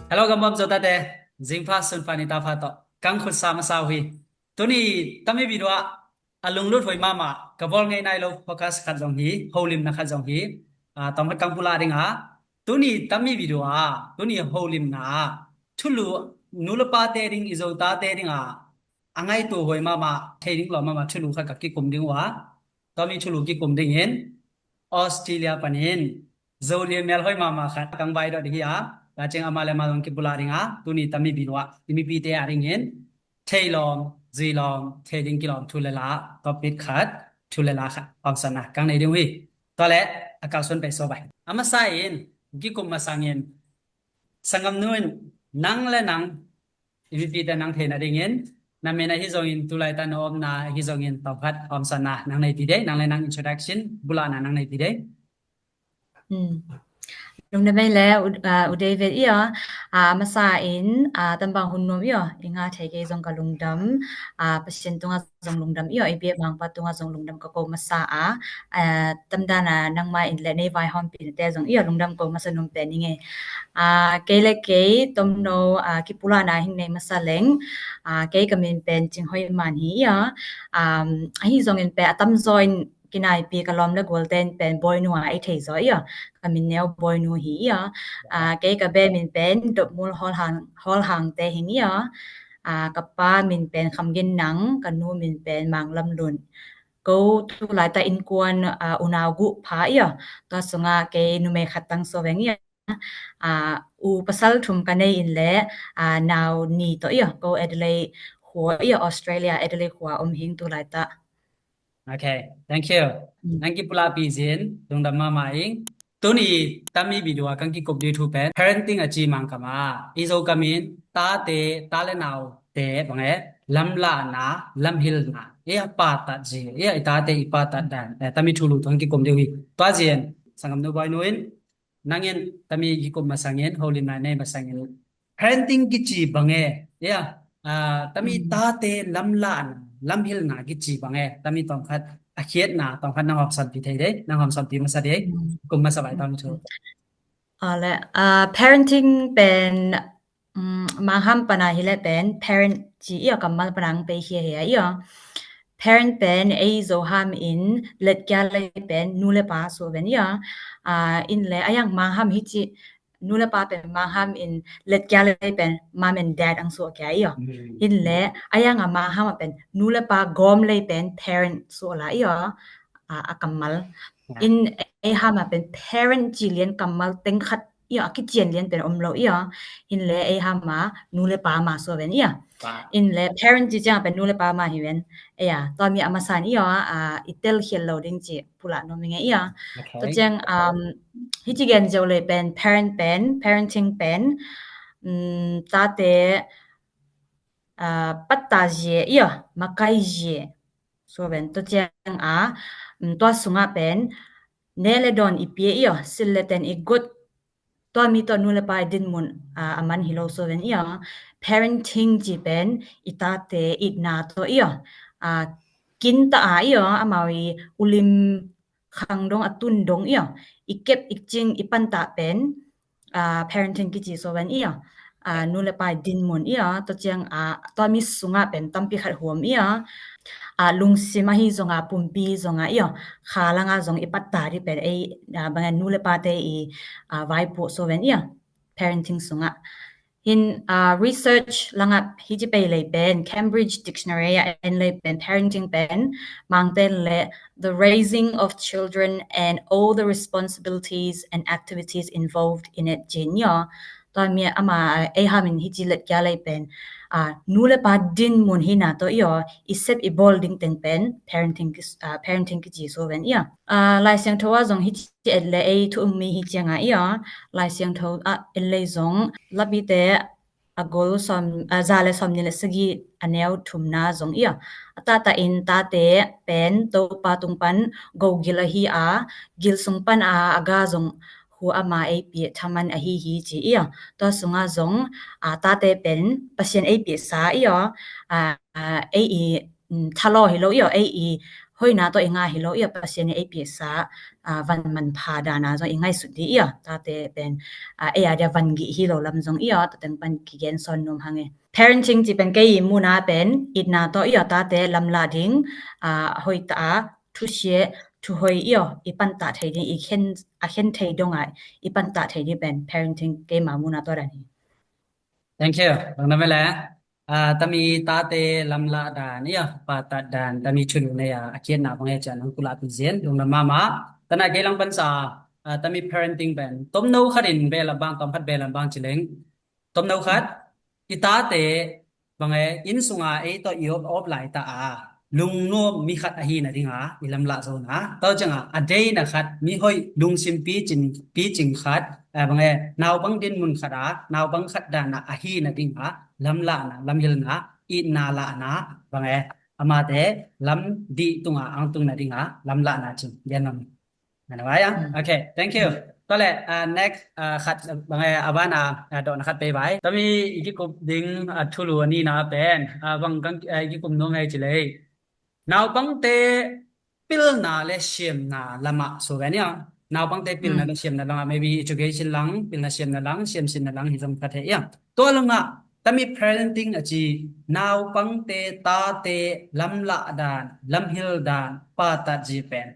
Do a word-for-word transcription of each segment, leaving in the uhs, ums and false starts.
Hello, gambuam Zo tate. Zingpha, sunpha, nitapha tawh kang khutsa masa uh hi. Tuni tami video ah a lunglut huai mahmah, ka bawl ngei nai lo focus khat zong hi, holimna khat zong hi. Ah, tawm khat kang pulak ding a, tuni tami video ah, tuni holimna ah thulu, nu le pate ding, i Zo tate ding a, a ngaitua huai mahmah, thei ding lawm mahmah thulu khat ka kikum ding uh a, tami thulu kikum dingin Australia panin Zo lian mel hoih mahmah khat kang vai dot hi a, ta ciang ama le ama zong kipulak ding a, tuni tami video ah i mipite a dingin thei lawm, zui lawm, thei ding kilawm thu le la, topic khat, thu le la khat, hawmsatna kang nei ding uh hi. Tua le a kalsuan pei so bai. A masa in, kikum masangin, sanggamnu in, nang le nang, i mipite nang theihna dingin, na min ahi zongin, tulaitak na omna ahi zongin, tawm khat hawmsatna nang nei pi dei, nang le nang introduction, pulakna nang nei pi dei. Hmm. Lungdam ei le, u, ah, u David ia, ah, masa in, ah, tambang hun nuam ia, i nga thei kei zong ka lungdam, ah, Pasian tunga zong lungdam ia, i biak mangpa tunga zong lungdam ka ko masa a, ah, tamdana nangma in le nei vaihawmpina te zong ia lungdam ko masa nuam pen i ngei. Ah, kei le kei tomno, ah, kipulakna hing nei masa leng, ah, kei ka min pen Cing Hoih Man hi ia, um, ahi zongin pen a tamzaw in kinaipi ka lawm le gualte in pen Bawinu a i thei zaw ia, ka min neu Bawinu hi ia. Ah, kei ka be min pen Dopmul Hawlhang, Hawlhangte hi ia. Ah, ka pa min pen Kham Gin Nang, ka nu min pen Mang Lam Lun. Ko tulaitak innkuan, ah, unau guh pha ia, tua sungah kei numei khat tang so veng ia. Ah, u pasal thum ka nei in le, ah, nau ni tawh ia, ko Adelaide khua ia, Australia Adelaide khua om hing tulaitak. Okay, thank you. Mm. Nang kipulakpi zin, lungdam mahmah ing. Tuni tami video ah kang kikup ding thu pen parenting a ci mangkam a, i Zo kamin tate, ta le naute bang e, lamlahna, lamhilna, e a patat zi, e a i tate i patat dan, e, tami thulu tawh kang kikum ding uh hi. Tua zin, sanggamnu Bawinu in, nangin tami kikup masangin, holimna nei masangin, parenting kici bang e, ia, ah, tami, mm, tate lamlahna, lamhilna kici bang e, tami tawm khat, a khiatna tawm khat nang hawmsawnpi thei dei, nang hawmsawnpi masa dei, mm, kum masa vai tawm thu. Ah, le, ah, parenting pen, mm, Mangham pana hi le pen parent ci ia, kammal pana ang pei hia hia ia. Parent pen ei Zo ham in letkia lei pen nu le pa so ven ia. Ah, in le a yang Mangham hi ci, nu le pa pen Mangham in letkia lei pen mom and dad ang so kia ia. Mm. In le a yang a Mangham a pen nu le pa gawm lei pen parent so la ia. Ah, a kammal. Yeah. In ei ham a pen parent ci lian kammal teng khat ia, a kician lian pen om lo ia. In le ei ham a nu le pa ma so ven ia. Pa. In le parent ci ciang a pen nu le pa ma hi ven. Ia, tua mi a masan ia, ah, i tel khial lo ding ci pulak nuam ing e ia. Okay. Tua ciang, um, hi ci gen zeu lei pen parent pen, parenting pen, um, tate, ah, patta zie ia, makai zie. So ven, tua ciang a, um, tua sungah pen ne le dawn i pia ia, sil le ten i gut, tua mi tawh nu le pa i dinmun, ah, a man hi lo so ven ia. Parenting ci pen i tate itna tawh ia, ah, kinta a ia, amau i ulim khang dong, a tun dong ia, i kep i cing i pantah pen, ah, parenting kici so ven ia. Ah, nu le pa i dinmun ia, tua ciang, ah, tua mi sungah pen tampi khat huam ia. Ah, lungsim ahi zongah, pumpi zongah ia, kha langah zong i patta ding pen ei, ah, bang e, nu le pate i, ah, vaipuak so ven ia, parenting sungah. Hin, ah, research langah hi ci pei lei pen, Cambridge Dictionary ah en lei pen, parenting pen Mangte le the raising of children and all the responsibilities and activities involved in it ci in ia. Tua mi ama ei ham in hi ci letkia lei pen, ah, nu le pa dinmun hina tawh ia, i sep i bawl ding teng pen parenting ki, ah, parenting kici so ven ia. Ah, Lai Siangtho ah zong hi ci et le ei thu um mi hi ciang a ia, Lai Siangtho ah en lei zong Lapite a gol sawm, ah, za le sawmnih le sagih a neu thumna zong ia, a tahtah in tate pen Topa tung pan go gil ahi a, gil sung pan a a ga zong hu ama ei pia thaman ahi hi ci ia. Tua sungah zong, ah, tate pen Pasian ei piasa ia, ah, ah, ei i, mm, thalaw hi lo ia, ei i hoihna tawh i ngah hi lo i aw, Pasian in ei piaksa, ah, van manpha dan a zong i ngaihsut ding i aw, tate pen, ah, ei a dia van gih hi lo lam zong i aw, tua teng pan kigen sawn nuam hang e. Parenting ci pen kei i muhna pen itna tawh i aw, tate lamlah ding, ah, hoih ta a, thusia, thuhoih i aw, i pantah thei ding, i khen, a khen thei dong a i pantah thei ding pen parenting keima muhna tua dan hi. Thank you. Bang na mele. Ah, tami tate lamlah dan i aw, patat dan, tami thulu nei a a kiatna bang e cian ang kulahpih zen lungdam mahmah. Tana kei lang pansa, ah, tami parenting pen tomno khat in belam bang, tom khat belam bang ci leng, tomno khat, i tate bang e, inn sunga ei tawh i op, op lai ta a lungnuam mi khat ahi nadinga i lamlah zona, tua cianga a deina khat, mihoih, lungsim picing, picing khat, eh, bang e, naupang dinmun khat a, naupang khat dana ahi nadinga lamlahna, lamhilna, itna lahna, bang e, amate lam dih tunga ang tung nadinga lamlahna cing gen lam. Nana vai a? Mm. Okay, thank you. Tua le, ah, next, ah, khat, bang e, a bana, ah, dawhna khat pei vai. Tami i kikup ding, ah, thulu a nihna pen, ah, bang kang, ah, i kikup nuam e ci lei, naupangte pilna le siamna lamah so ve ni a. Naupangte pilna le siamna lamah, maybe education lang, pilna siamna lang, siamsinna lang hi zong ka thei a. Tua langah tami parenting a ci, naupangte, tate lamlah dan, lamhil dan, patat zi pen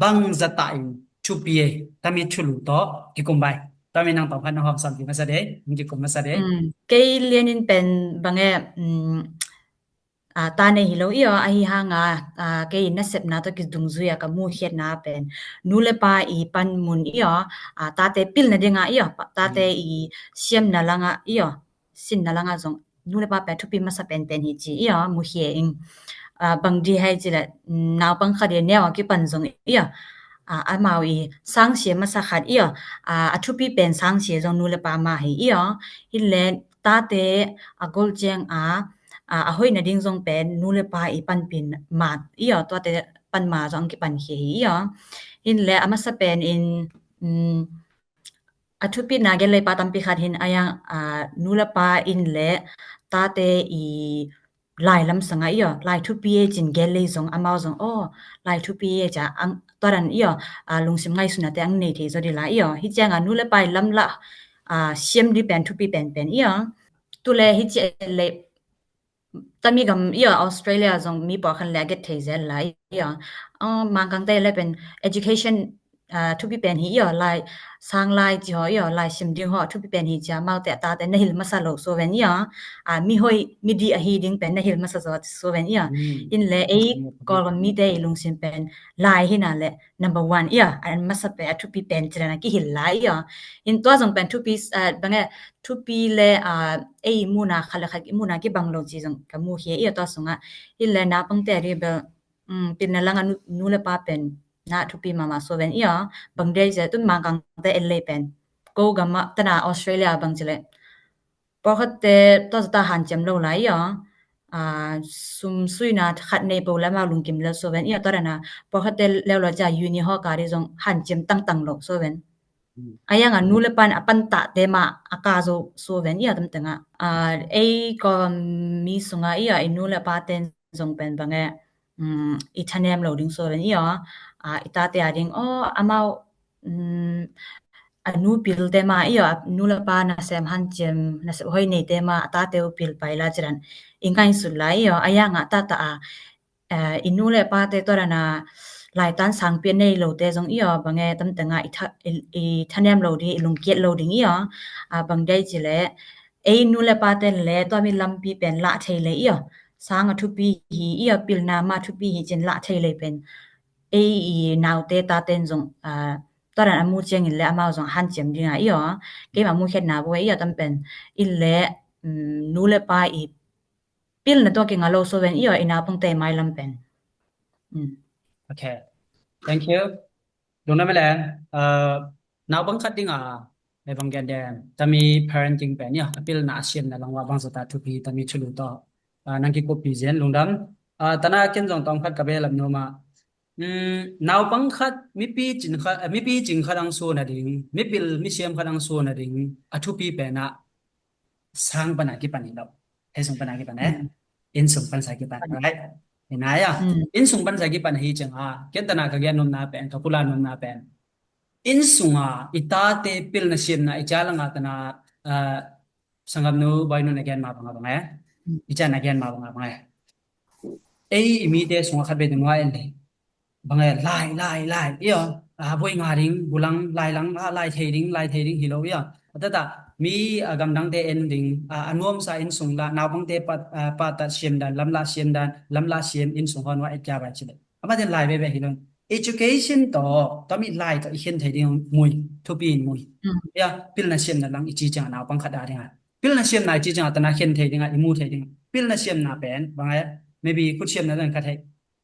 bang zatah in thupi e, tami thulu tawh kikum bai. Tami nang tawh khat na hawm sam ki masa de, kikum masa de. Mm. Kei lianin pen bang e, mm, ah, ta nei hi lo i aw, ahi hanga, ah, kei nasepna tawh kidungzui a ka muhkhiatna pen nu le pa i panmun i aw, ah, tate pilna dinga i aw, pa, tate i siamna langa i aw, sinna langa zong nu le pa pen thupi masa penpen hi ci i aw, muhkhia ing. Ah, bang di hai ci le, mm, naupang khat i neu a kipan zong i aw, ah, amau i sangsia masa khat i aw, ah, a thupi pen sangsia zong nu le pa mah hi i aw. Hi le tate a gol ciang a, a, a hoih nading zong pen nu le pa i panpih ma i aw, tuate pan ma zong kipan khia hi i aw. Hi le a masa pen in, mm, a thupina gen lei pa tampi khat hin a yang, a, nu le pa in le tate i lai lam sanga i aw, lai thupi e cin gen lei zong amau zong, aw, lai thupi e ca ang, tua dan i aw, a, lungsim ngaihsutnate ang nei thei zaw di la i aw. Hi cianga nu le pa i lamlah, a, siam di pen thupi penpen i aw. Tu le hi ci le tami gam i aw, Australia zong mi pawlkhat le a get thei zel la i aw. Aw, Mangkangte le pen education, ah, thupi pen hi i aw, lai sang lai ci haw i aw, lai sim ding haw thupi pen hi cia, amaute a tate na hil masa lo so ven i aw. Ah, mihoih, midih ahi ding pen na hil masa zaw so ven i aw. Hi le ei Kawlgam mite i lungsim pen lai hi na le number one i aw, a masa pen a thupi pen ci dan a kihil lai i aw. Hi tua zong pen thupi, ah, bang e, thupi le, ah, ei muhna khat le khat i muhna kibang lo ci zong ka muhkhia i aw tua sungah. Hi le naupangte a ri bel, mm, pilna langa nu, nu le pa pen na thupi mahmah so ven i aw. Bang dei ci le tun Mangkangte en lei pen, ko gam ah tana Australia bang ci le pawlkhatte tua zata hanciam lo lai i aw. Ah, sum suina khat nei po le amau lungkim lel so ven i aw, tua dana pawlkhatte leu lo cia uni hawka di zong hanciam tangtang lo so ven. A yanga nu le pan a pantahte mah a ka zo so ven i aw, tamtengah. Ah, ei Kawlgam mi sunga i aw, i nu le paten zong pen bang e, mm, i thanem lo ding so ven i aw. Ah, i tate a ding, aw, amau, mm, a nu pilte mah i aw, a nu le pa nasem hanciam, nasep hoih neite mah a tate uh pil pai la ci dan i ngaihsut lai i aw. A yanga tahtah a, eh, i nu le pate tua dana laitan sangpi a nei lote zong i aw, bang e, tamtengah i tha, i, i thanem lo ding, i lungkiat lo ding i aw. Ah, bang dei ci le ei nu le pate le tua mi lampi pen lah thei le i aw. Sang a thupi hi i aw, pilna mah thupi hi cin lah thei le pen ei i naute taten zong, ah, tua dan a mu ciangin le amau zong hanciam dinga i aw. Keima muhkhiatna bua i aw, tam pen i le, mm, nu le pa i pilna tua kinga lo so ven i aw, i naupangte mailam pen. Mm. Okay. Thank you. Lungdam e le, uh, naupang khat dinga, eh, bang gen den, tami parenting pen i aw, a pilna a siamna langwa bang zata thupi, tami thulu tawh, uh, nang kikuppih zen lungdam. Uh, tana ken zong tawm khat ka behlap nuam a, mm, naupang khat, mipi cing khat, eh, mipi cing khat ang suan a ding, mipil, misiam khat ang suan a ding, a thupi pen ah sang pana kipan hi lo. Hei sung pana kipan e. Mm. Inn sung pansa kipan. Right? Hi nai a, inn sung pansa kipan ahi cianga, ken tana ka gen nopna pen, ka pula nopna pen, inn sunga i tate pilna siamna i ca langa tana, ah, sanggam nu, boinu na gen ma banga banga e. I ca na gen ma banga banga e. Ei i mite sunga khat be tun wa en le. Banga e, lai, lai, lai. Io, a, boi nga ding, bulang, lai lang, a, lai thei ding, lai thei ding hi lo io. A tata, mi, a, gamdangte en ding, a, a nuamsa inn sung la, naupangte pat, a, patat siam dan, lamla siam dan, lamla siam inn sung hon wa et kia bai ci le. Ama den lai bebe hi lo. Education to, to mi lai to i khen thei ding mui, thupi in mui. Ia, pilna siamna lang i ci cianga naupang khat a dinga. Pilna siamna i ci cianga tana khen thei dinga, i mu thei dinga. Pilna siamna pen, banga e, maybe khut siamna dan khat thei.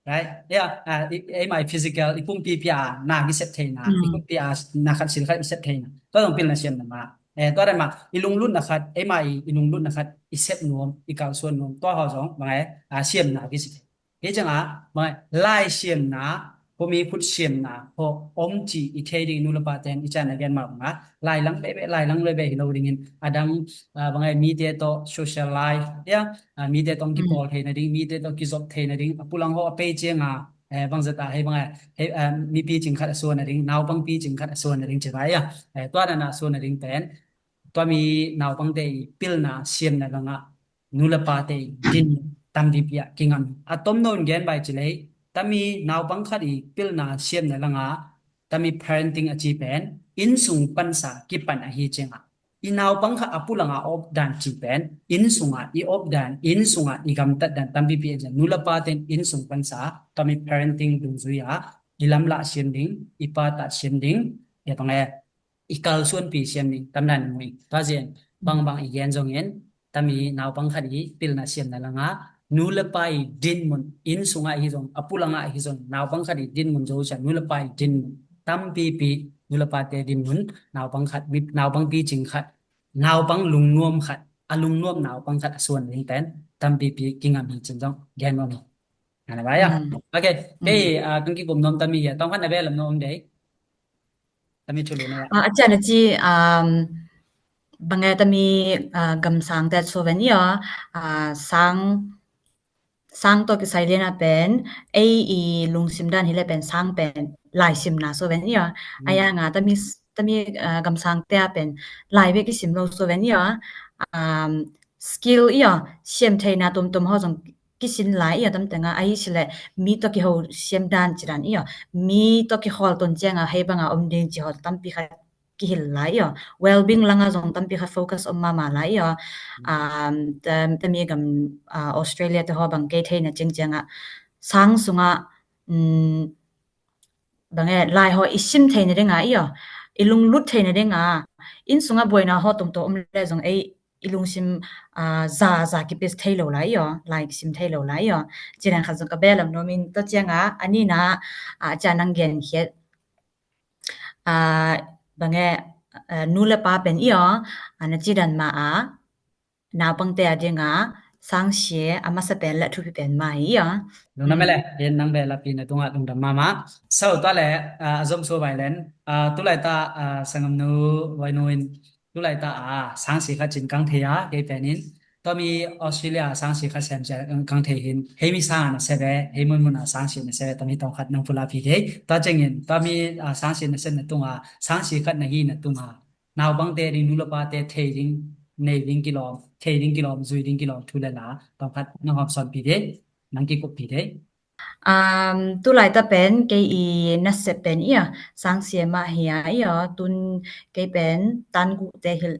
Right? Ia, a, i, eima i physical, i pumpi pia na kisep theina, i pumpi a na khat sil khat i sep theina. Tua zong pilna siamna ma. E, tua dan ma, i lunglutna khat, eima i, i lunglutna khat, i sep nuam, i kalsuan nuam. Tua ho zong, banga e, a, siamna kisep. Hi cianga, banga e, lai siamna, kumi khut siamna, ho om ci i thei ding nu le pa ten, i ca na gen ma banga, lai lang bebe, lai lang bebe hi lo dingin, a dang, a, banga e, mite to social life, ia, a, mite tong kipawl theina ding, mite tong kizop theina ding, a pulang ho a pei cianga, e, bangzata hei banga e, hei, a, mipi cing khat a suan a ding, naupangpi cing khat a suan a ding ci vai a, e, tua dana suan a ding pen, tua mi naupangte i pilna siamna langa, nu le pate i din tampipi a kingam. A tom no in gen bai ci lei, tami naupang khat i pilna siamna langa, tami parenting a ci pen, inn sung pansa kipan ahi cianga. I naupang khat a pulanga op dan ci pen, inn sunga i op dan, inn sunga i gamtat dan tampipi a ciang, nu le pa ten inn sung pansa, tami parenting dungzui a, i lamla siam ding, i patat siam ding, e banga e, i kalsuanpi siam ding, tamdan mui. Tua zin, bangbang i gen zongin, tami naupang khat i pilna siamna langa, nu le pa i dinmun, inn sunga hi zong, a pulanga hi zong, naupang khat i dinmun zo sia, nu le pa i dinmun, tampipi, nu le pate dinmun, naupang khat, mi, naupangpi cing khat, naupang lungnuam khat, a lungnuam naupang khat a suan ding ten, tampipi kingam hi cin zong, gen nuam hi. Ana bai a. Ok, kei, a, kan kikum nuam tami hi a, tawm khat na belam nuam dei. Tami thulu na. A, a cian a ci, um, banga e tami, a, gamsang te so ven ia, a, sang, sang to kisai liana pen, ei i lungsim dan hi le pen sang pen, lai simna so ven ia. A ia nga tami, tami, a, gamsang te a pen, lai be kisim lo so ven ia. Um, skill ia, siam theina tumtum ho zong kisin lai ia tamtenga, ahi sile mi to kiho siam dan ci dan ia, mi to kihol ton cianga hei banga om ding ci ho tampi khat kihil lai ia, well-being langa zong tampi khat focus om mama lai ia. Um, tami gam, uh, Australia te ho bang kei theina cing cianga sang sunga, um, banga e, lai ho i sim theina dinga ia, i lunglut theina dinga, inn sunga buaina ho tomtom om le zong ei i lungsim, a, za, za kipis thei lo lai ia, lai kisim thei lo lai ia. Cinan khat zong ka belam nuam in tua cianga, a nina, a, cian nang gen khiat, a, banga e, a, nu le pa pen ia, a, na ci dan ma a, naupangte a dinga, sangsia, a masa pen le thupi pen ma hi ia. Lungdam e le, in nang be lapi na tunga lungdam mama. So, tua le, a, a zom so bai len, a, tulai ta, a, sanggam nu, boinu in, tulai ta a, sangsia khat cin kang thei a, kei pen in. Tua mi Australia a sangsia khat sem cia kang thei hin. Hei mi sang a na se ve, hei munmun a sangsia na se ve, tua mi tawng khat nang pula pi kei. Tua cengin, tua mi, a, sangsia na se na tunga, sangsia khat na hi na tunga. Naupangte ding, nu le pate thei ding, nei ding kilawm, thei ding kilawm, zui ding kilawm, thu le la, tawng khat nang hawm sawn pi kei, nang kikup pi kei. Um, tulai ta pen, kei i nasep pen ia, sangsia mah hi a ia, tun kei pen, tan guh te hil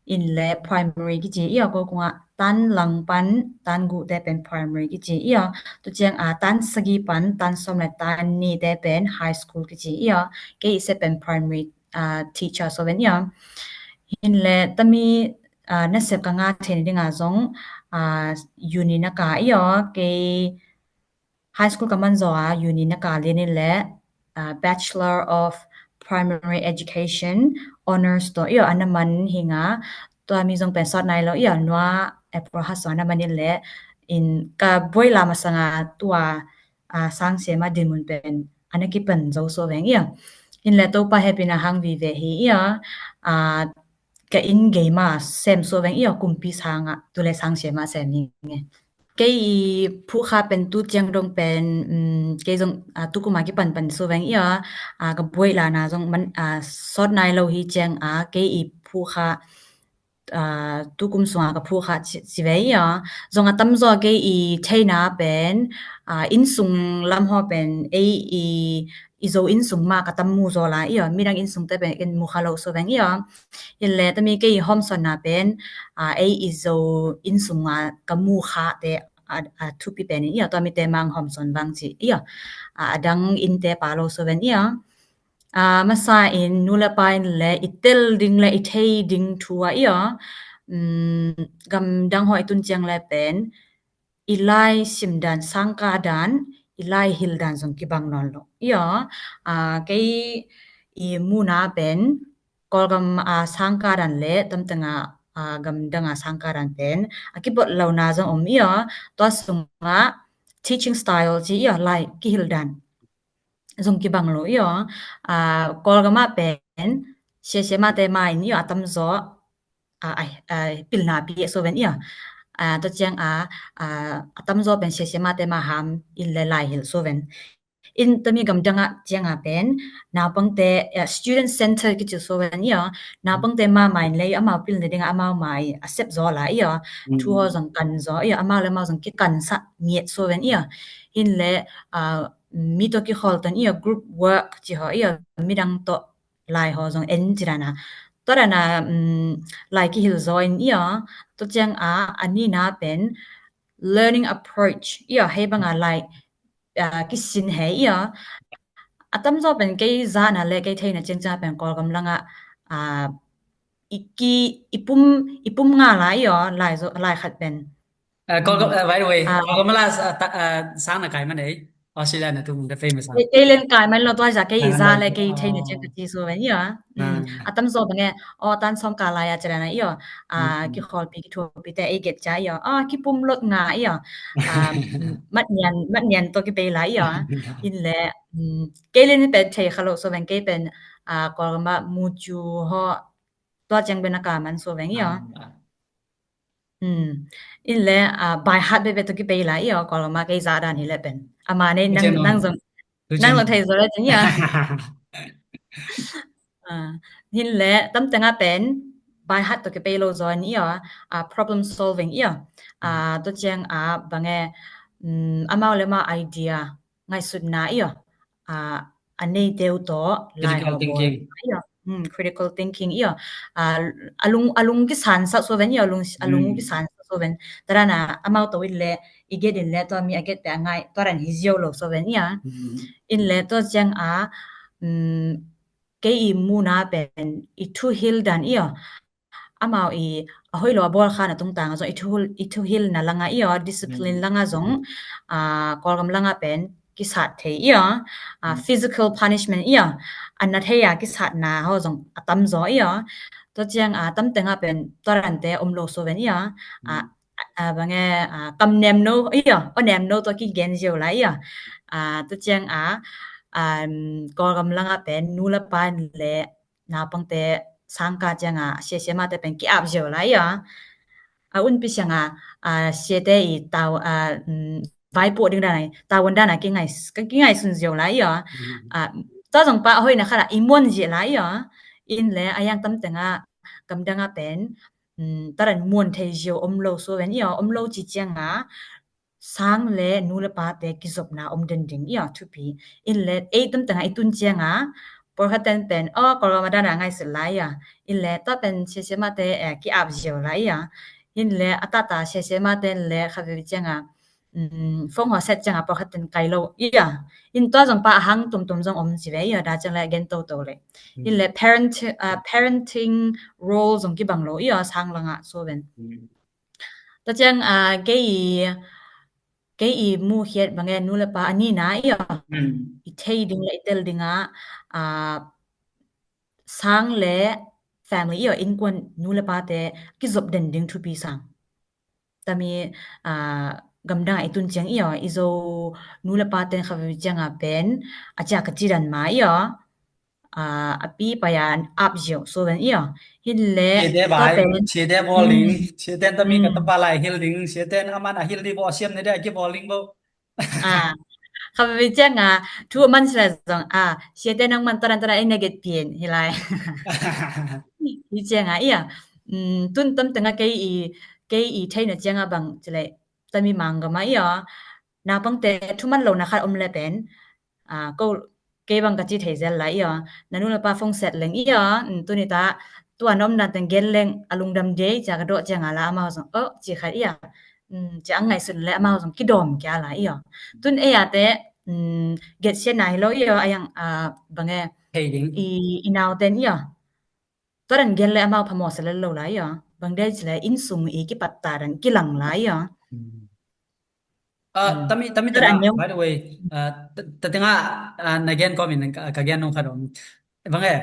in le primary kici ia, ko kunga tan lang pan, tan guh te pen primary kici ia, tu ciang a tan sagi pan, tan som le tan ni te pen high school kici ia, kei i sep pen primary, uh, teacher so ven ia. Hin le tami, uh, nasep ka nga thei dinga zong, uh, uni na ka ia, kei high school ka man zaw a, uni na ka lian in le, a, Bachelor of Primary Education, Honours to, io, ana man hi nga, tua mi zong pen sawt nai lo, io, nua, April ha so ana man in le, in ka buai la masanga tua, a, sang siama dinmun pen, ana kipan zo so veng, io. In le Topa hehpihna hang vive hi, io, a, ka inn gei ma sem so veng, io, kumpi sanga, tu le sang siama sem hi nge. kei i phuhkha pen tu ciang dong pen, um, kei zong, ah, tu kuma kipanpan so veng ia, ah, ka buai lana zong man, ah, sawt nai lo hi ciang a, kei i phuhkha, ah, tu kum sunga ka phuhkha ci, ci ve ia. Zong a tamzaw kei i theina pen, ah, innsung lam haw pen ei i, i Zo innsung ma ka tam mu zaw la ia, midang innsung te pen ken mu kha lo so veng ia. Hi le tami kei i hawmsawnna pen, ah, ei i Zo innsung a ka mu kha te, a, a thupi pen in ia, tua mite mang hawmsawn vang ci ia. Ah, a dang innte pa lo so veng ia. Ah, masa in nu le pa in le i tel ding le i thei ding thu a ia. Um, gamdang haw i tun ciang le pen i lai sim dan, sangka dan, i lai hil dan zong kibang nawn lo ia. Ah, kei i muna pen Kawlgam a sangka dan le tamteng a, ah, gamdang a sangka dan pen a kipawt lona zong om ia. Tua sungah teaching style ci ia, lai kihil dan zong kibang lo ia. Ah, Kawlgam ah pen siasia mate ma in ia, a tamzaw, ah, ah, ah, pilna pi so veng ia. Ah, tua ciang a, ah, a tamzaw pen siasia mate ma ham in le lai hil so veng. In tami gamdang ah ciang a pen naupangte, eh, student center kici so veng ia. Naupangte ma ma in le amau pilna ding a amau ma i a sep zaw la ia. Thu haw zong kan zaw ia, amau le amau zong kikan sa ngiat so veng ia. Hin le, ah, mi tawh kikhawl tan ia, group work ci haw ia, midang tawh lai haw zong en ci dan a. Tua dan a, um, lai kihil zaw in ia, tua ciang a, a nina pen learning approach ia, hei bang a lai, ah, kisin he ia. A tamzaw pen kei zana le kei theina ciang ciang pen Kawlgam lang a, ah, i ki, i pum, i pum nga la ia, lai zaw, lai khat pen. Uh, Kawlgam, uh, by the way, ah, Kawlgam la, uh, ta, uh, sang na kai man ei. Australia na tu mun ka famous sang. Kei, kei len kai man lo tua za kei i za le kei theina ciang ka ci so veng ia. Mm. A tamzaw bang e, aw tan sawm ka lai a ci dan a ia. Ah, kikhawl pi, kithuapi te ei get ca ia. Ah, kipum lot nga ia. Ah, mat nian, mat nian tawh kipei la ia. In le, mm, kei len pen thei kha lo so veng, kei pen, ah, Kawlgam a mu cu haw tua ciang pen a ka man so veng ia. Ah, ah. Hmm. In le, ah, by heart bebe tawh kipei la ia, Kawlgam a kei za dan hi le pen. Ama nei nang, nang zong, nang zong thei zaw le cin ia. Ah, hin le, tamteng a pen by heart tawh kipei lo zaw in ia, ah, problem solving ia. Ah, tua ciang a bang e, um, amau le amau idea ngaihsutna ia, ah, a neite uh tawh lai haw bawl ia. Hmm, critical thinking ia. Ah, a lung, a lung kisan sa so veng ia, a lung, a lung kisan sa so veng. Tua dan a amau to in le, i get in le, tua mi a get pe a ngai, tua dan hi ziau lo so veng ia. In le tua ciang a, um, kei i muna pen i thuhil dan ia. Amau i a hoih lo a bawl kha na tungtang a zong i thuhil, i thuhilna lang a ia, discipline lang a zong, ah, Kawlgam lang a pen kisat thei ia, ah, physical punishment ia, a na thei a kisatna haw zong a tamzaw ia. Tua ciang a tamteng a pen tua dan te om lo so veng ia. Ah, ah, bang e, ah, kam nem no ia, aw nem no tawh kigen ziau la ia. Ah, tua ciang a, um, Kawlgam lang a pen nu le pa in le naupangte sangka ciang a siasia mate pen ki-ap ziau la ia. A unpi siang a, ah, siate i tau, ah, um, vaipuak ding dan a, tavuan dan a kingai, kingai sun ziau la ia. Ah, tua zong pa a hoihna khat a i muan ziau la ia. In le a yang tamteng a gamdang a pen, um, tua dan muan thei ziau om lo so veng ia, om lo ci ciang a sang le nu le pate kizopna om den ding ia thupi. In le ei tamteng a i tun ciang a pawlkhat ten pen, aw, Kawlgam a dan a ngaihsut la ia. In le tua pen siasia mate, eh, ki-ap ziau la ia. In le a tata siasia mate in le kha ve ciang a, um, phone haw set ciang a pawlkhat ten kai lo ia. In tua zong pa a hang tumtum zong om ci ve ia, da ciang le gen toto le. In le parent, ah, parenting role zong kibang lo ia, sang lang a so veng. Tua ciang, ah, kei i, kei i mukhiat bang e nu le pa a nina ia, i thei ding le i tel ding a, ah, sang le family ia, innkuan nu le pate kizop den ding thupi sang. Tami, ah, gamdang a i tun ciang ia, i Zo nu le pate kha ve ciang a pen, a cia ka ci dan ma ia, a pi pai a ap ziau so ven ia. Hi le sia te tua bai pen sia te bawl ding, sia ten tami ka tapa lai hil ding, sia ten aman a hil di bawl siam ne de a kibawl ding bo. A, kha ve cianga thu man sila zong a sia te nang man taran taran ei na get pian hi lai. Hi cianga ia, tun tam tenga kei i, kei i theina cianga bang cile tami mang gama ia, naupangte thuman lo na khat om le pen a, ko kei bang ka ci thei zel la ia, na nu na pa phone set leng ia, tuni ta tua na om na teng gen leng a lungdam dei cia ka dawh cianga la amau zong oh ci khat ia, cia ang ngaihsun le amau zong kidawm kia la ia. Tun ei a te get sian na hi lo ia, a yang a bange thei ding i, i nau ten ia. Tua dan gen le amau phamawh sa lel lo la ia. Bang dei cile inn sung i kipat ta dan kilang la ia. Tami tami tengah, by the way, tengah na gen kawmin ka gen nung khat om. Bang e,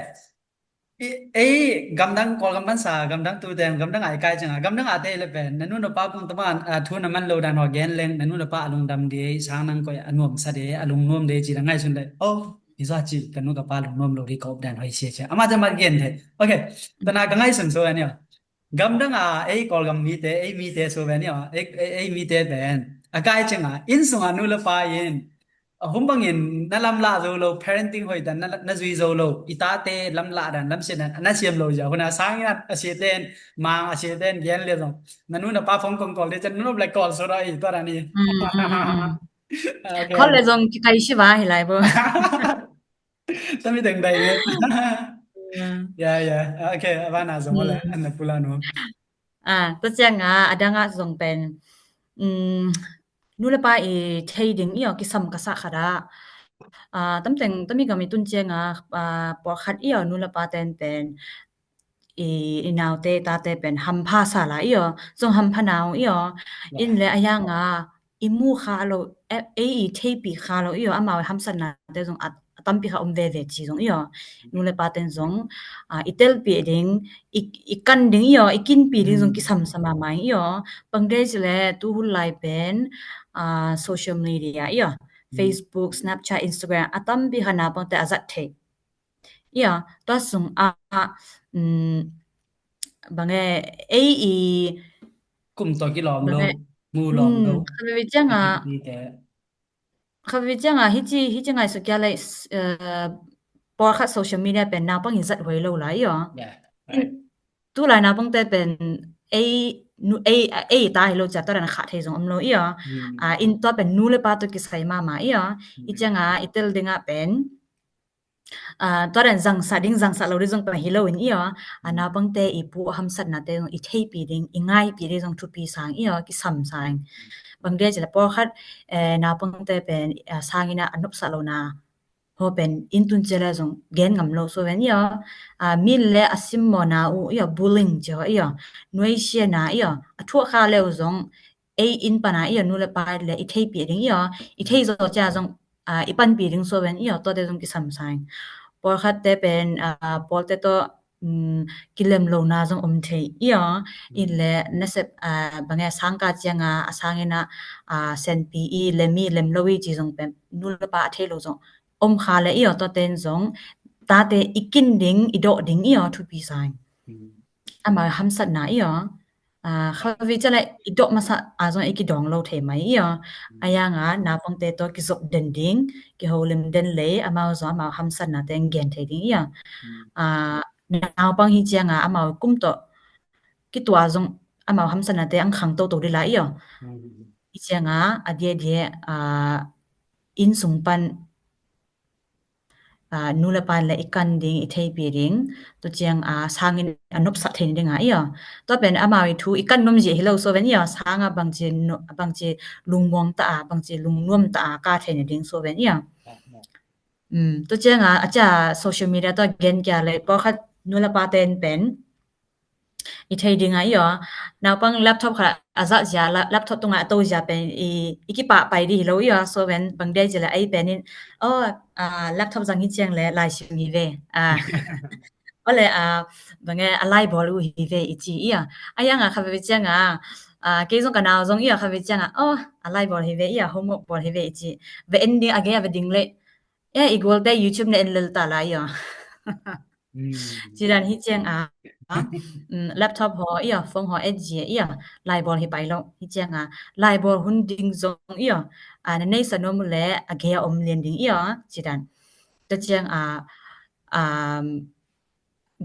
ei gamdang Kawlgam bansa gamdang tuten gamdang a i kai cianga gamdang a te le pen na nu na pa pung tama thu na man lo dan haw gen leng na nu na pa a lungdam dei, sang nang koih a nuam sa dei, a lungnuam dei ci da ngaihsun le oh i zua ci ka nu ka pa lungnuam lo dei ka up dan hoi sia cia ama te ma gen thei. Ok, tana ka ngaihsun so an ia. Gamdang a ei Kawlgam mite, ei mite so ven ia, ei mite pen a kai cianga inn sunga nu le pa in a hum bangin na lamlah zo lo, parenting hoih dan na zui zo lo, i tate lamlah dan lamsiat dan na siam lo zia huna sangin a sia ten mang a sia ten gen le zong na nu na pa phone kong call de cian nu le call so ra i tua dan i. Call le zong kikai si va hi lai bo. Tami teng dai nge. Ya ya. Ok, a bana zong wala an na pula no. A, tua cianga a danga zong pen nu le pa i thei ding ia kisam ka sa khat a, a, tam teng tami gam i tun cianga pawlkhat ia nu le pa ten pen i, i naute tate pen hampha sa la ia, zong hampha nau ia. In le a yanga i mu kha lo, ei i theipi kha lo ia, amau hamsatna te zong a tampi kha om veve ci zong ia. Nu le pa ten zong i telpi ding, i kan ding ia, i kinpi ding zong kisam sa mahmah ia. Bang dei cile tu hun lai pen social media ia, Facebook, Snapchat, Instagram a tampi kha naupangte a zat thei ia. Tua sung a bange ei i kum to kilawm lo, mu lawm lo. Kha ve cianga kha ve cianga hici hici ngaihsut kia lei pawlkhat social media pen naupang in zat huai lo lai ia. Tulai naupangte pen ei ei ei ta hi lo cia tua dan kha thei zong om lo ia. In tua pen nu le pa to kisai mama ia. I cianga i tel dinga pen tua dan zangsa ding zangsa lo ding zong pen hi lo in ia. Naupangte i pu hamsatnate zong i theipi ding i ngaipi ding zong thupi sang ia, kisam sang. Bang dei cile pawlkhat naupangte pen sangina a nopsa lo na ho pen in tun cile zong gen ngam lo so ven ia. Min le a simmawna uh ia, bullying ci ho ia, nuaisiana ia a thuak kha leu zong ei in pana ia nu le pa le i theipi ding ia, i thei zaw cia zong i panpi ding so ven ia, tuate zong kisam sang. Pawlkhatte pen pawlte tawh kilem lona zong om thei ia. In le nasep bange sangka cianga a sangina senpi i lemi lem lo i ci zong pen nu le pa a thei lo zong om kha le ia, tuaten zong tate i kin ding i dawh ding ia thupi sang. Amau hamsatna ia. Kha ve ciale i dawh masa a zong i kidawng lo thei mai ia. A yanga naupangte tawh kizop den ding, kiholim den lei amau zong amau hamsatna teng gen thei ding ia. Naupang hi cianga amau kum tawh kitua zong amau hamsatnate ang khang toto dila ia. Hi cianga a dia dia in sung pan nu le pa le i kan ding i theipi ding, tu ciang a sangin a nopsah thei dinga ia. Tua pen amau i thu i kan nuam zia hi lo so ven ia, sanga bangci bangci lungmuang ta a bangci lungnuam ta a ka thei ding so ven ia. Tu cianga a cia social media tua gen kia le pawlkhat nu le pa ten pen i thei dinga ia. Naupang laptop kha a zat zia laptop tunga a to zia pen i kipah pai di hi lo ia, so ven bang dei cile ei pen in oh laptop zang hi ciang le lai sim hi ve. Ole a bange a lai bawl uh hi ve i ci ia. A yanga kha ve cianga kei zong ka nau zong ia kha ve cianga oh a lai bawl hi ve ia, homework bawl hi ve i ci. Ve en ding a gei a ve ding le ia i gualte YouTube ne en lel ta lai ia. Cidan hi ciang a, laptop haw ia, phone haw et zia ia, laibawl hi pai lo hi ciang a, laibawl hun ding zong ia, na neisa nuam uh leh a gei a om lian ding ia, cidan. Tua ciang a,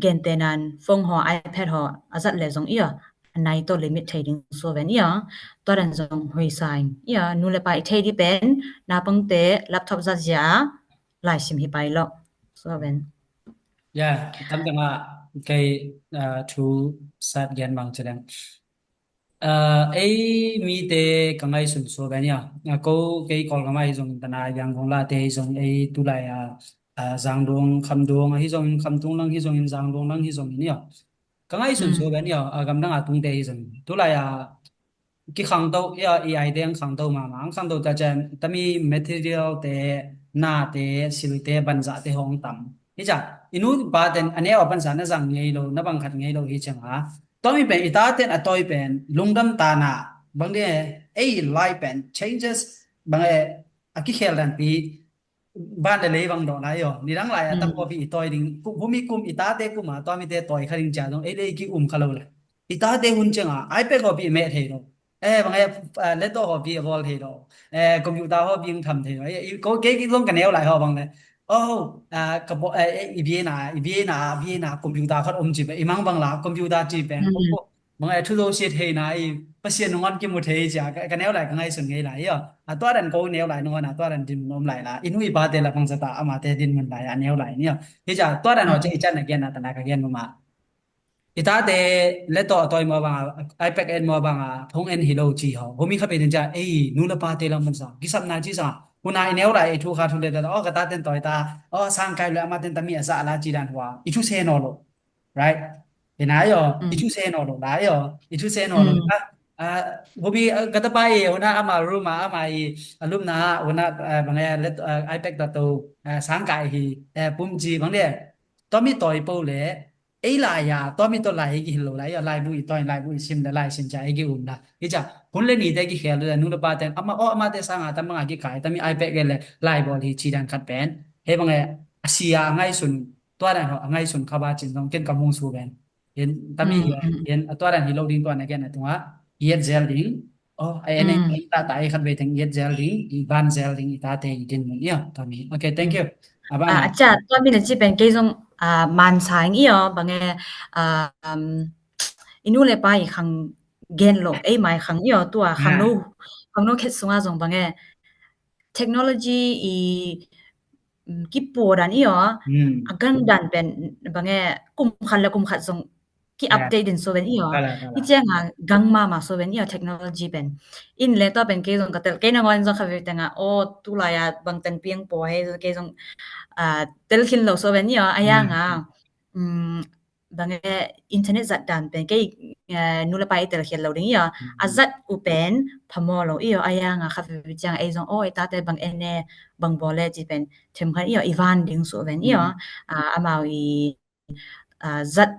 gentenan phone haw, iPad haw a zat leh zong ia, a nai tawh limit thei ding sua ven ia, tua dan zong hoih sa ing ia, nu le pa i thei ding pen, naupangte laptop zat zia laisim hi pai lo sua ven. Ya, tam tengah kei thu sat gen bang ci leng, ei mite ka ngaihsun sua ven ia, ko kei Kawlgam ah hi zong, tana Yangon late hi zong, ei tulai a Zangduang, Khamduang ahi zongin, Khamtung lang hi zongin, Zangduang lang hi zongin ia, ka ngaihsun sua ven ia, a gamdang a tungte hi zongin, tulai a kikhangto ia, i aite ang khangto mahmah, ang khangto ta cian tami material te, nate, silte, banzahte hong tam hi ciang, i nu i paten a neu a banzah na zang ngei lo, na bang khat ngei lo hi ciang a, tua mi pen i taten a tawi pen lungdam tana, bang ding e, ei lai pen changes bang e, a kikhel dan pi, ban le lei bang dawh lai aw, nidang lai a tam kawpi i tawi ding, humi kum i tate kum a tua mite tawi kha ding cia zong ei le ei ki um kha lo lai. I tate hun ciang a iPad kawpi i meh thei lo, e bang e, laptop kawpi a bawl thei lo, computer kawpi ang tham thei lo, ko kei zong ka neu lai haw bang le, oh, ka bawl, i biena, i biena, biena computer khat om ci pen, i mang bang la computer ci pen, bang e thu zo sia theina i Pasian nungan kimu thei cia ka neu lai, ka ngaihsun ngei lai ia, a tua dan ko neu lai nungan a tua dan dinmun om lai la, i nu i pate la bangzata amate dinmun lai a neu lai nia. Hi cia tua dan haw cia i cian a gen a tana ka gen mama. I tate laptop a tawi maw banga, iPad en maw banga, phone en hi lo ci haw, humi kha pe din cia ei nu le pate lam bansa kisapna ci sa. Huna i neu lai i thu kha thu le da, oh ka taten tawi ta, oh sangkai le amaten tami a sa la ci dan hua i thu se naw lo. Right? Ina yo, i thu se naw lo la yo, i thu se naw lo la. Bubi ka tapa i huna ama room a, ama i a lupna huna bang e, iPad ta to sangkai hi, pum ci bang le, tua mi tawi po le, ei lai a tua mi taw lai i kihil lo lai yo, laibu i tawi, laibu i sim le, lai sim cia i ki um la. Hi cia hun le nite kikhel le, nu le pate ama, oh amate sanga tam banga kikai, tami iPad gen le laibawl hi ci dan khat pen, hei bang e, a sia a ngaihsun tua dan haw a ngaihsun kha ba cin zong ken ka mung su ven. Yen tami yen a tua dan hi lo ding, tua na gen a tunga i et zel ding. Oh, a en ei ta ta ei khat ve teng i et zel ding, i ban zel ding, i tate i dinmun ia, tami. Okay, thank you. A ba a cia tua mi na ci pen kei zong man sa ing ia, bang e, i nu le pa i khang gen lo, ei mai khang ia, tua khang no, khang no khet sunga zong bang e, technology i kipua dan ia, a gang dan pen bang e, kum khat le kum khat zong ki update din so ven ia. Hi cianga gang mama so ven ia technology pen. In le tua pen kei zong ka tel, kei na ngon zong kha ve tenga, oh tulai a bang ten piang po hei, kei zong tel khin lo so ven ia, a yanga bang e, internet zat dan pen kei nu le pa i tel khial lo ding ia, a zat u pen phamo lo ia, a yanga kha ve ciang ei zong, oh i tate bang en e, bang bawl e ci pen themkhat ia i van ding su ven ia, amau i zat,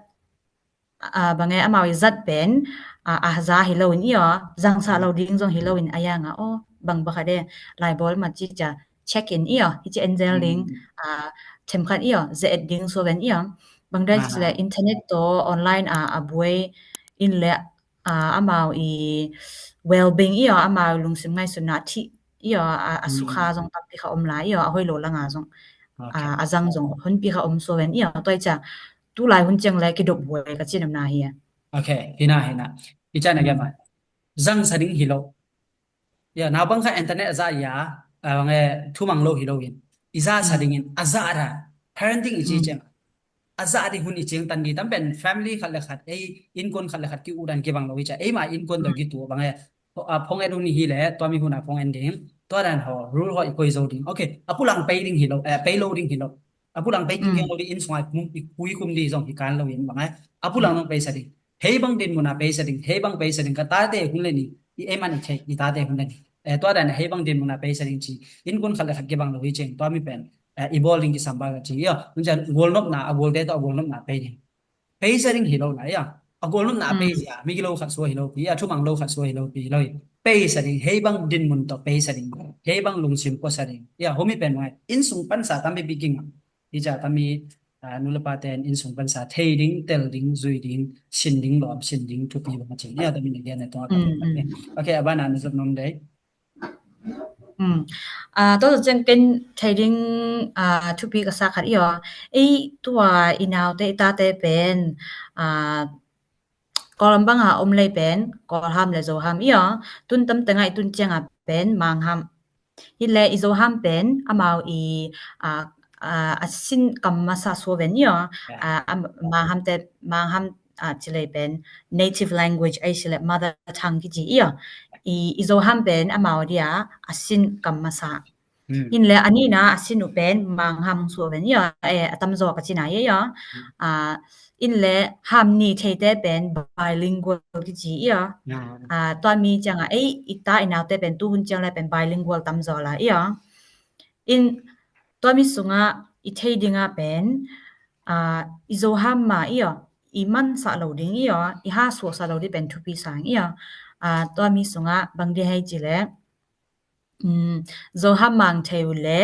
bang e, amau i zat pen a za hi lo in ia, zangsa lo ding zong hi lo in, a yanga, oh bang bakhat e, laibawl ma ci cia check in ia, hi ci en zel ding, themkhat ia ze et ding su ven ia, bang dai ci le internet to online a a buai in le, amau i well-being ia, amau lungsim ngaihsutna thih ia, a sukha zong tampi kha om lai ia, a hoih lo langa zong a zang zong honpi kha om so ven ia, tua i cia tulai hun ciang le kidop buai ka cinamna hi a. Okay, hina hina. I cia na gen mai, zangsa ding hi lo. Ia, naupang kha internet a za ia, bang e, thumang lo hi lo in, i za sa dingin a za da, parenting i ci ciang a za ding hun i ciang tan di tam pen family khat le khat, ei innkuan khat le khat ki u dan kibang lo i cia, ei ma innkuan to ki tu bang e, phone en hun hi le tua mi hun a phone en ding, tua dan haw rule haw i koi zo ding. Okay, a pulang pei ding hi lo, pei lo ding hi lo. A pulang pei ding lo ding, inn sunga i pui kum di zong hi kan lo in bang e, a pulang nong pei sa ding. Hei bang dinmun a pei sa ding, hei bang pei sa ding, ka tate hun le ni i ei man i thei, i tate hun le ni, tua dan hei bang dinmun a pei sa ding ci, innkuan khat le khat kibang lo hi ciang tua mi pen i bawl ding kisam ba ka ci ia. Hun ciang gualnopna, a gualte to a gualnopna pei ding. Pei sa ding hi lo lai ia, a gualnopna a pei zia mi gilo khat sua hi lo pi, a thumang lo khat sua hi lo pi lo hi. Pei sa ding, hei bang dinmun to pei sa ding, hei bang lungsim pua sa ding ia. Humi pen mai inn sung pansa tampi pi king a, i cia tami Ah, nu le pa ten inn sung pansa thei ding, tel ding, zui ding, sin ding, lawm sin ding thupi bang a ci ni a, tami na gen a tong a ka. Mm, mm. Okay, a ban a na zot nom dei. Mm. Ah, tua zot ciang ken thei ding, ah, thupi ka sa khat i aw. Ei tua i naute i tate pen, ah, Kawlgam banga om lei pen Kawlham le Zoham i aw. Tun tam tenga i tun cianga pen Mangham. Hi le i Zoham pen amau i, ah, ah, a sin kam masa sua ven i aw. Yeah. Ah, am-, Mangham te, Mangham, ah, ci lei pen native language, ai si le mother tongue kici i aw. I, i Zoham pen amau dia a sin kam masa. Hmm. Hi le a nina a sin uh pen Mangham sua ven i aw. Eh, a tamzaw ka cina i aw. Hmm. Ah, hi le Ham ni theite pen bilingual kici i aw. Ah. Ah, tua mi cianga ei i ta i naute pen tuhun ciang le pen bilingual tamzaw la i aw. Hi tua mi sunga i thei dinga pen, ah, i Zoham ma i aw, i mansa lo ding i aw, i ha suasa lo ding pen thupi sang i aw. Ah, tua mi sunga bang di hei ci le, um, Zoham mang thei uh le,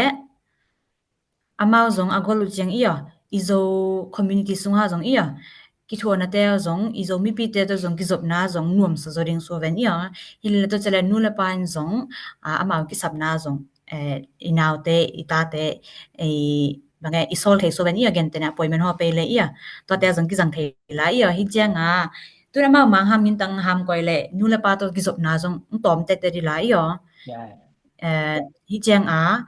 amau zong a gol uh ciang i aw, i Zo community sunga zong i aw, kithuanate zong, i Zo mipite to zong kizopna zong nuamsa zaw ding sua ven i aw. Hi le to ci le nu le pa in zong, ah, amau kisapna zong, eh, i naute, i tate, eh, bang e, i sawl thei sua ven i aw, gentena appointment haw pei le i aw. Tuate zong kizang thei la i aw. Hi cianga, tun amau Mangham in tang ham koi le, nu le pa to kizopna zong tawm tete di la i aw. Yeah. Eh, hi cianga,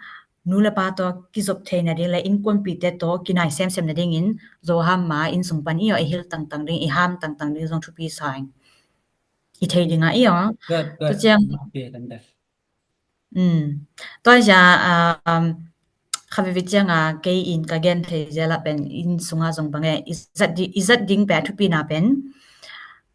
nu le pa to kizop theina ding le innkuanpite to kinai semsem na dingin Zoham ma inn sung pan i aw, i hil tangtang ding, i ham tangtang ding zong thupi sang. I thei dinga i aw. Good, good. Tua ciang. Okay, tante. Um, tua zia, um, kha vivi cianga kei in ka gen thei zia la pen inn sunga zong bang e, i zat di, i zat ding pen a thupi na pen.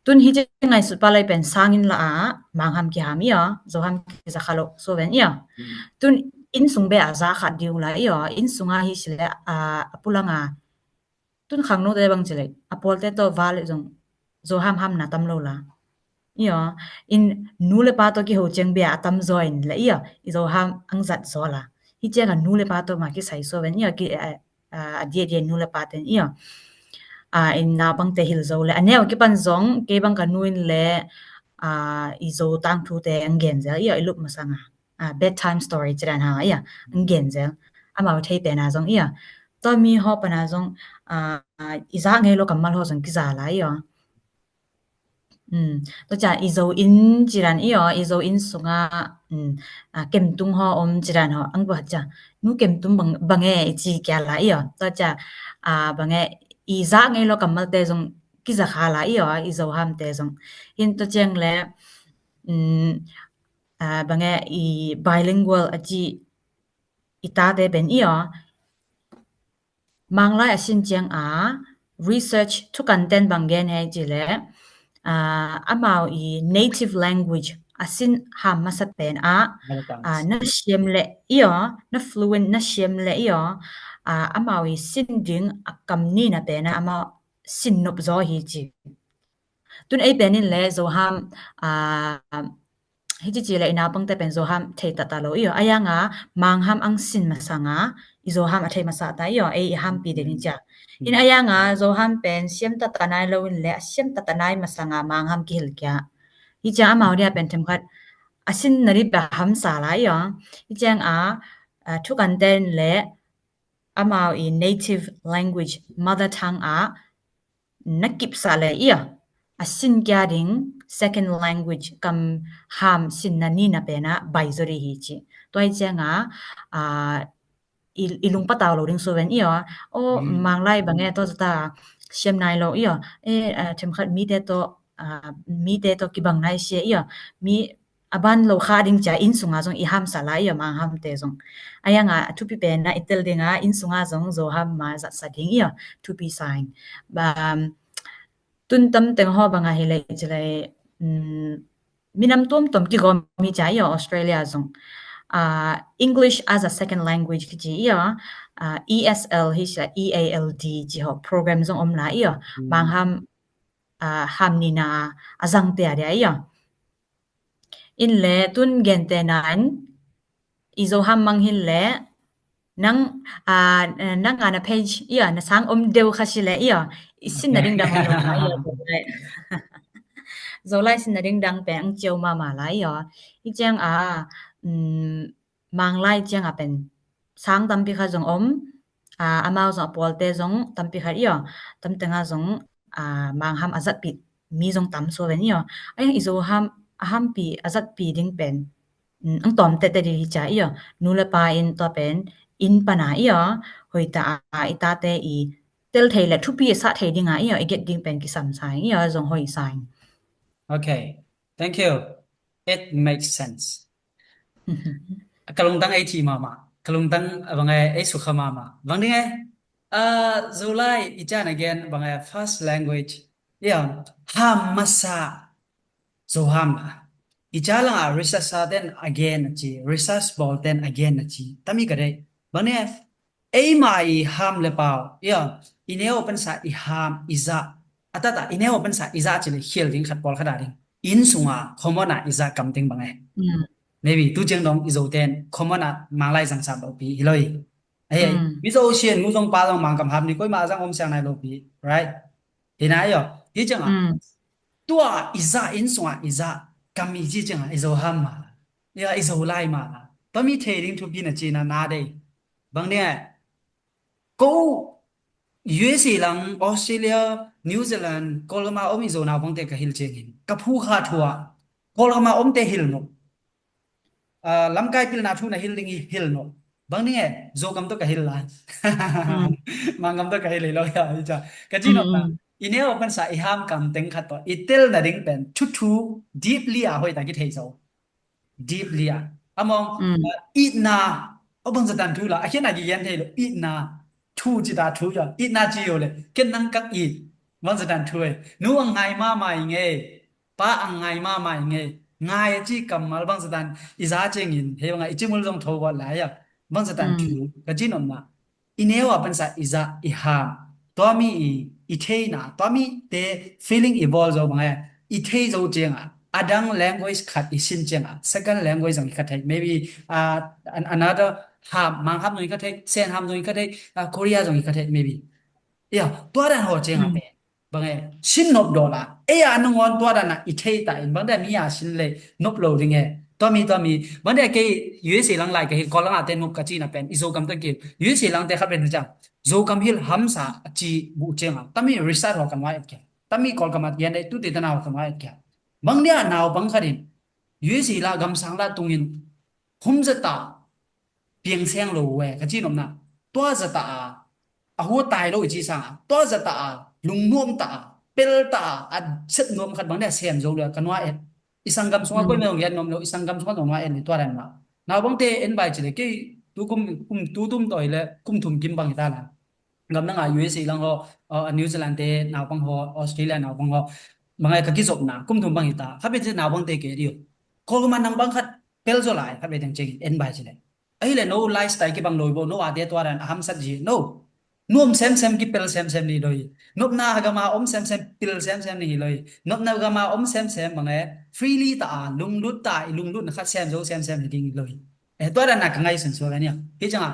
Tun hi ciang ngaihsut pa lai pen sangin la a, Mangham kiham i aw, Zoham kiza kha lo, sua ven i aw. Hmm. Tun inn sung be a za khat ding uh la i aw, inn sunga hi si le, ah, a pulanga. Tun khangnote bang ci le, a pawlte to va le zong, Zoham hamna tam lo la. I aw, hi nu le pa to kiho ciang be a tamzaw in la i aw, i Zoham ang zat zaw la. Hi cianga nu le pa to ma kisai sua ven i aw, ki, eh, ah, a dia dia nu le pa ten i aw. Ah, hi naupangte hil zo le. A neu kipan zong, kei bang ka nu in le, ah, i Zo tangthute ang gen zel i aw, i lup masanga. Ah, bedtime story ci dan ha i aw, ang gen zel. Amau thei pen a zong i aw. Tua mi haw pan a zong, ah, i za ngei lo kammal haw zong kiza la i aw. Um, tua cia i Zo inn ci dan i aw, i Zo inn sunga, um, ah, kemtung haw om ci dan haw, ang bua cia, nu kemtung bang, bang e i ci kia la i aw. Tua cia, ah, bang e i za ngei lo kammalte zong kiza kha la i aw, i Zohamte zong. Hi tua ciang le, um, ah, bang e i bilingual a ci i tate pen i aw. Manglai a sin cianga research thukan ten bang gen hei ci le, ah, amau i native language a sin ham masat pen a, mother tongue, ah, na siam le i aw, na fluent na siam le i aw, ah, amau i sin ding a kam nina pen a amau sin nop zaw hi ci. Tun ei pen in le Zoham, ah, hi ci ci le i naupangte pen Zoham thei tata lo i aw. A yanga Mangham ang sin masanga i Zoham a thei masa ta i aw, ei i hampi den i cia. Hi a yanga Zoham pen siam tata nai lo in le a siam tata nai masanga Mangham kihil kia. Hi cia amau dia pen themkhat a sin na di pa hamsa la i aw. Hi cianga, ah, thukan ten le amau i native language, mother tongue a na kipsa le i aw, a sin kia ding second language kam ham sin na nina pen a bai zaw di hi ci. Tua hi cianga, ah, i, i lungpatau lo ding sua ven i aw. O, Manglai bang e tua zata siam nai lo i aw. Eh, ah, themkhat mite to, ah, mite to kibang nai sia i aw. Mi a ban lo kha ding cia inn sunga zong i hamsa la i aw, Manghamte zong. A yanga a thupi pen a i tel dinga inn sunga zong Zoham ma zatsa ding i aw, thupi sang. Ba, um, tun tam teng haw banga hi le ci le, um, minam tuamtuam kigawm hi cia i aw, Australia zong. Ah, English as a second language kici i aw, ah, E S L hi cia, E A L D ci haw program zong om la i aw. Mangham, ah, ham nina a zangte a dia i aw. In le tun gente nan i Zoham mang hin le Nang, ah, nang a na page, ia, na sang om deuh kha si le, ia, i sin na ding dang om lo, ia, Zolai. Zolai sin na ding dang pen ang ciau mama la, ia. I ciang a, um, Manglai ciang a pen sang tampi kha zong om, ah, amau zong a pawlte zong tampi kha, ia, tamteng a zong, ah, Mangham a zatpih mi zong tam sua ven, ia. Ai, i Zo ham, a hampi, a zatpih ding pen, um, ang tawm tete ding hi cia, ia, nu le pa in tua pen in pana, ia, hoih ta a, i tate i tel thei le thupi a sa thei ding a, ia, i get ding pen kisam sa, ia, zong hoih sa. Okay, thank you. It makes sense. Ka lungtang ei thi mama, ka lungtang a bang e ei sukha mama. Bang ding e, ah, Zolai, i cian again, bang e first language, ia, ham masa, Zo ham a. I ca langa research sa ten again a ci, research bawl ten again a ci. Tami ka dei. Bang ne, eima i ham le pau, ia, i neu open sa i ham, i za. A tata, i neu open sa i za ci le khial ding khat pawl khat a ding. Inn sunga, common a i za kam teng bang e. Mm. Maybe, tu ciang dong i Zo ten, common a Manglai zang sa lo pi, hi lo i. Ei, mm, mi Zo sian, nu zong pa zong Mangkam ham ni, koima a zang om siang nai lo pi, right? Hi na ia, hi ciang a. Mm. Tua i za inn sunga i za, kam i ci ciang a, i Zo ham ma la. Ia, i Zolai ma la. Tua mi thei ding thupi na ci na na dei. Bang ding e. Ko U S A lang, Australia, New Zealand, Kawlgam a om i Zo naupangte ka hil ciangin. Ka phu kha thu a. Kawlgam a omte hil no. Ah, lamkai pilna thu na hil ding i hil no. Bang ding e, Zogam tawh ka hil la. Mm. Manggam tawh ka hil hi lo ia, hi cia. Ka ci no ta. Mm. I neu open sa i ham kam teng khat tawh. I tel na ding pen, thu thu, deeply a hoih ta kithei zo. Deeply a. Among, mm, ah, itna, o bang zatan thu la, a khian a kigen thei lo, itna, thu ci ta thu ia, itna ci yo le, ken nang kak it, bang zatan thu e. Nu ang ngai mama i nge, pa ang ngai mama i nge, ngai a ci kammal bang zatan, i za ciangin, hei bang a, i cimul zong tho wat lai a, bang zatan thu, ka ci nopna. I neu a pansa i za, i ham. Tua mi i, i theina, tua mi te feeling i bawl zo bang e, i thei zo ciang a, a dang language khat i sin ciang a, second language zong i kha thei, maybe, uh, an-, another ham, Mangham zong i kha thei, Sen ham zong i kha thei, uh, Korea zong i kha thei, maybe. Ia, tua dan ho ciang a pe. Bang e, sin nop daw la. Ei a nangawn tua dan a i thei ta in, bang dan mi a sin le nop lo ding e. Tua mi, tua mi. Bang dan kei U S A lang lai ka hil, Kawl lang a te nop ka ci na pen, i Zogam ta kil. U S A lang te khat pen ciang. Zogam hil hamsa a ci bu ciang a. Tami research ho kan wai et kia. Tami Kawlgam a gen dai tu te tana ho kan wai et kia. Bang dia naupang khat in. U S A la gamsang la tungin. Hum zata. Piang seng lo we, ka ci nopna. Tua zata a, a hua tai lo i ci sang a. Tua zata a, lungnuam ta a, pel ta a, a sep nuam khat bang dia sem zo lo, ka nua et. I sanggam sunga koi mel hong et nuam lo, i sanggam sunga zong nua et le tua dan ma. Naupang te en bai ci le, kei tu kum, kum tu tum toi le, kum thum kim bang hi ta la. Gam nang a U S A lang ho, uh, New Zealand te naupang ho, Australia naupang ho. Bang ai ka kizopna, kum thum bang hi ta. Kha pe ci naupang te ke dio. Kol ma nang bang khat pel zo lai, kha pe teng ceng en bai ci le. Ahile no lifestyle kibang loi bo, no ate tua dan a hamsat ji, no. Nuam semsem kipel semsem ni loi. Nopna gama om semsem pil semsem ni loi. Nopna gama om semsem bang e freely ta a, lunglut ta a, i lunglut na khat sem zo semsem ni ding loi. Eh, tua dan na ka ngai sun suak a nia. Hi chang a.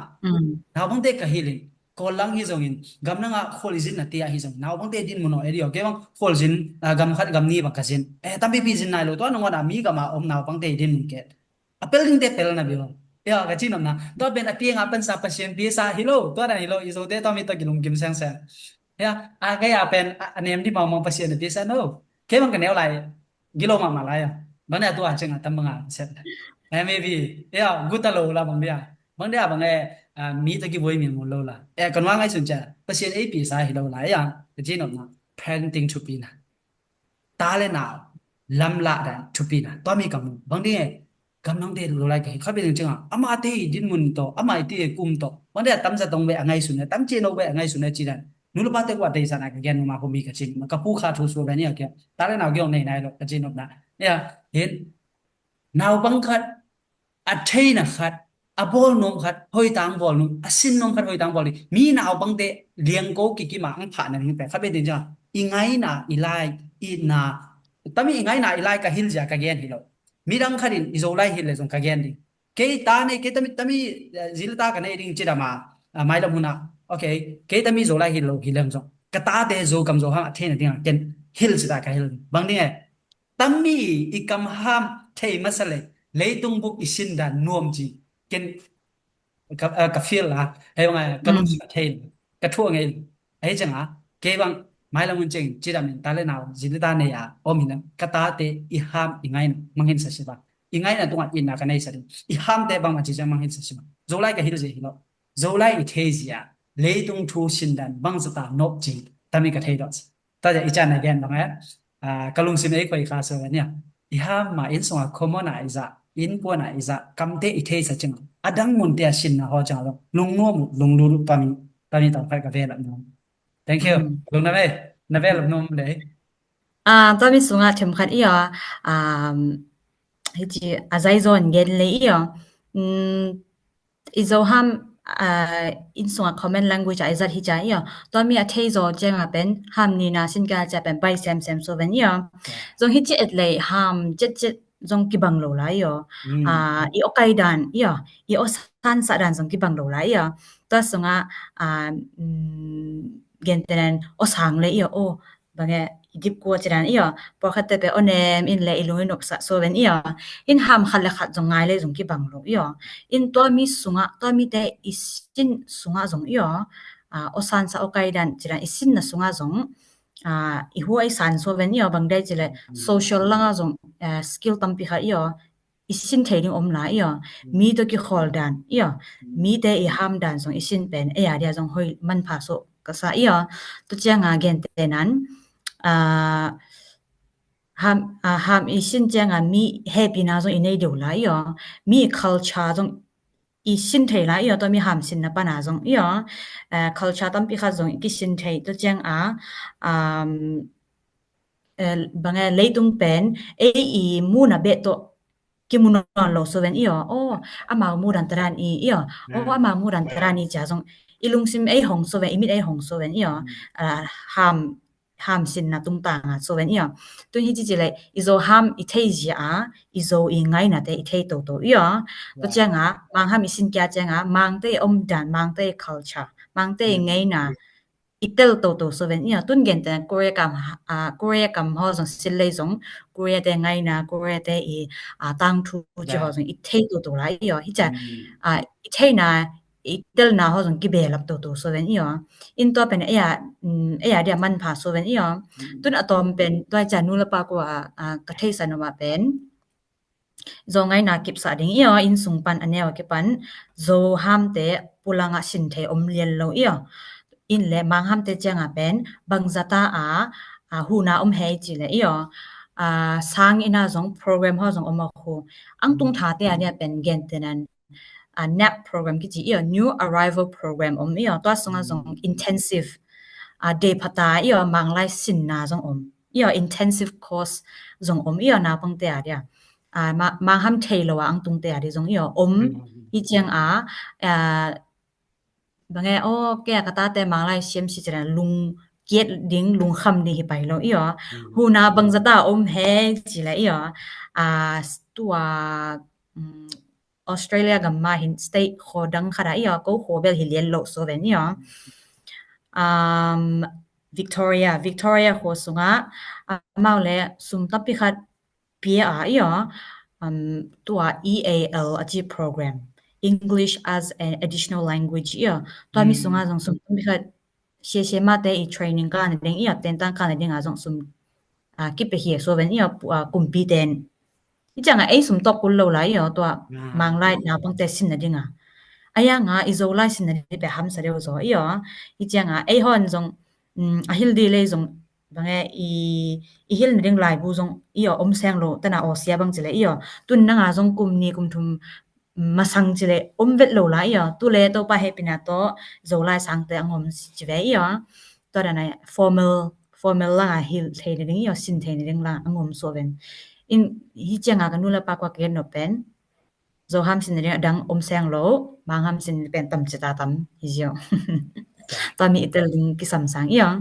Naupang te ka hilin. Kol lang hi zongin. Gam nang a khol i zin na tia hi zongin. Naupang te din mun o e dio. Ke bang khol zin, ah, gam khat gam ni bang ka zin. Eh, tampi pi zin nai lo. Tua nang wan a mi gama om naupang te din mun ke. A pel ding te pel na bia. Ia, ka ci nopna. Tua pen a piang a pansa Pasian pia sa hi lo. Tua dan hi lo. I zo te tua mi tua kilung kim seng seng. Ia, a kei a pen a, a nem di mau mau Pasian pia sa no. Kei bang ka neu lai. Gilo mama lai a. Bang dia tua ceng a tam bang a set. Eh, maybe. Ia, guta lo la bang dia. Bang dia bang e, ah, mi tua kiboi mi mu lo la. Eh, ka nua ngai sun cia. Pasian ei pia sa hi lo la. Ia, ka ci nopna. Parenting thupi na. Ta le nau lamlah dan thupi na. Tua mi ka mu. Bang ding e, gam nang te lo lai ka hi. Kha bia ding ciang a. Ama te i din mun to, ama i te i kum to. Bang ding a tam za tong be a ngai sun e, tam cie no be a ngai sun e ci dan. Nu le pa te kua te i sa na ka gen ma hu mi ka cin. Ka pu kha thu su be ni a kia. Ta le nau giong nei nai lo ka cin op na. Ia, hin. Naupang khat a theina khat, a bawl nuam khat, hoih tang bawl nuam, a sin nuam khat, hoih tang bawl ding. Mi naupangte liangko kikima ang phah na ding pen. Kha bia ding ciang, i ngaina, i lai, i na. Tami i ngaina, i lai ka hil zia ka gen hi lo. Midang khat in i zo lai hil le zong ka gen ding. Kei ta nei, kei tami, tami, eh, zi le ta ka nei ding ci dam a, ah, mailam hun ah. Ok, kei tami Zolai hi lo hi lem zong, ka tate Zogam Zoham a theihna ding a ken hilh ci ta ka hilh. Bang ding e, tami i kam ham thei masa le, leitung bup i sin dan nuam ci ken ka, ah, ka feel a, hei bang a, ka lungsim a thei, ka thu a ngei. Ahi ciang a, kei bang mailam hun ciang ci dam in, ta le nau, zi le ta nei a om hi lem, ka tate i ham i ngaina mangngilh sa si ba. I ngaina tungah itna ka nei sa ding, i hamte bangmah ci ciang mangngilh sa si ba. Zolai ka hilh zia hi lo. Zolai i thei zia, leitung thu sin dan bangzah ta nop ci, tami ka thei lo. Tua zia i cihna gen bang e, ah, ka lungsim ei khoi kha so nia. I ham ma inn sungah common a i zah, innkuan a i zah kamte i theisa ciang, a dang munte a sinna haw ciang zong lungnuam uh, lunglulu uh, tami, tami tawm khat ka ve lap nuam. Thank you. Lungdam e, na ve lap nuam le. Ah, tami sungah themkhat i aw, um, hiti a zai zaw in gen le i aw. Um, i Zo ham, ah, inn sungah common language a i zat hi cia i aw. Tua mi a thei zaw ciangah pen ham nina sin ka cia pen bai semsem so ven i aw. Zong hiti et lei ham ciatciat zong kibang lo lai i aw. Ah, i aw kai dan i aw, i aw sansah dan zong kibang lo lai i aw. Tua sungah, ah, um, gentenan aw sang le i aw, aw bang e, i dip kua ci dan i aw, pawlkhatte pen aw nem in le i lung i nopsah so ven i aw. In ham khat le khat zong ngai le zong kibang lo i aw. In tua mi sungah, tua mite i sin sungah zong i aw, ah, aw sansa aw kai dan ci dan i sinna sungah zong, ah, i hua i san so ven i aw, bang dai ci le social langah zong, ah, skill tampi khat i aw, i sin thei ding om lai i aw. Mi tawh kikhawl dan i aw, mite i ham dan zong i sin pen ei a dia zong hoi manpha so ka sa i aw. Tua cianga gentenan, ah, ham, ah, ham i sin cianga mi hehpihna zong i nei deuh lai i aw. Mi culture zong i sin thei lai i aw, tua mi ham sinna pana zong i aw. Ah, culture tampi khat zong i kisin thei, tua cianga, um, eh, bang e, leitung pen ei i muna beh tawh kimu nawn lo so ven i aw. Aw, amau mudan tadan i i aw. Aw, amau mudan tadan i cia zong i lungsim ei hong so ven, i mit ei hong so ven i aw. Ah, ham, ham sinna tungtanga so ven i aw. Tun hi cici le i Zo ham i thei zia a, i Zo i ngainate i thei toto i aw. Tua cianga Mang ham i sin kia cianga Mangte i om dan, Mangte i culture, Mangte i ngaina i tel toto so ven i aw. Tun gente Korea kam, ah, Korea kam haw zong sil lei zong Korea te ngaina, Korea te i, ah, tangthu ci haw zong i thei toto lai i aw. Hi cia, ah, i theina i telna haw zong kibelap toto so ven i aw. In tua pen ei a, mm, ei a dia manpha so ven i aw. Tun a tawm pen tua cia nu le pa kua, ah, ka theisa noma pen Zo ngaina kipsah ding i aw, inn sung pan a neu a kipan Zo hamte pulangah sin thei om lian lo i aw. In le Mang hamte cianga pen bangzata a, a, huna om hei ci le i aw. A, sang ina zong program haw zong om a khu. Ang tung thate a nia pen gentenan, a, nap program kici i aw, new arrival program om i aw. Tua sunga zong intensive, a, dei phata i aw, Manglai sinna zong om i aw, intensive course zong om i aw, naupangte a dia. A, ma, Mang ham thei lo a ang tungte a dia zong i aw, om. Hi cianga, a, bang e, aw, kei a ka tate Manglai siam si ciana lung kiat ding, lungkham ding hi pai lo i aw. Huna bangzata om hei ci le i aw. A, tua, mm, Australia gam ma hin state khaw dang khat a i aw, ko khaw bel hi lian lo so ven i aw. Um, Victoria, Victoria khaw sunga, amau le sum tampi khat pia a i aw, um, tua E A L a ci program, English as an additional language i aw. Tua mi sunga zong sum tampi khat sia sia mate i training kana ding i aw, tentang kana ding a zong sum, a, kipe hia so ven i aw, pu-, a, kumpi ten. I cianga ei sum tawk kul lo lai i aw, tua Manglai naupangte sinna dinga. A yanga i Zolai sinna ding pe hamsa deuh zaw i aw. I cianga ei hon zong, mm, a hil di lei zong bang e, i, i hilna ding laibu zong i aw om seng lo, tana aw sia bang ci le i aw. Tun nanga zong kum ni kum thum masang ci le om vet lo lai i aw. Tu le Topa hehpihna tawh Zolai sangte ang om ci ve i aw. Tua dana formal, formal langa hil theina ding i aw, sin theina ding langa ang om so ven. In hi cianga ka nu le pa kua kigen no pen Zo ham sin ding a dang om seng lo, Mang ham sin pen tam ci ta tam hi zio. Tua mi i tel ding kisam sang i aw.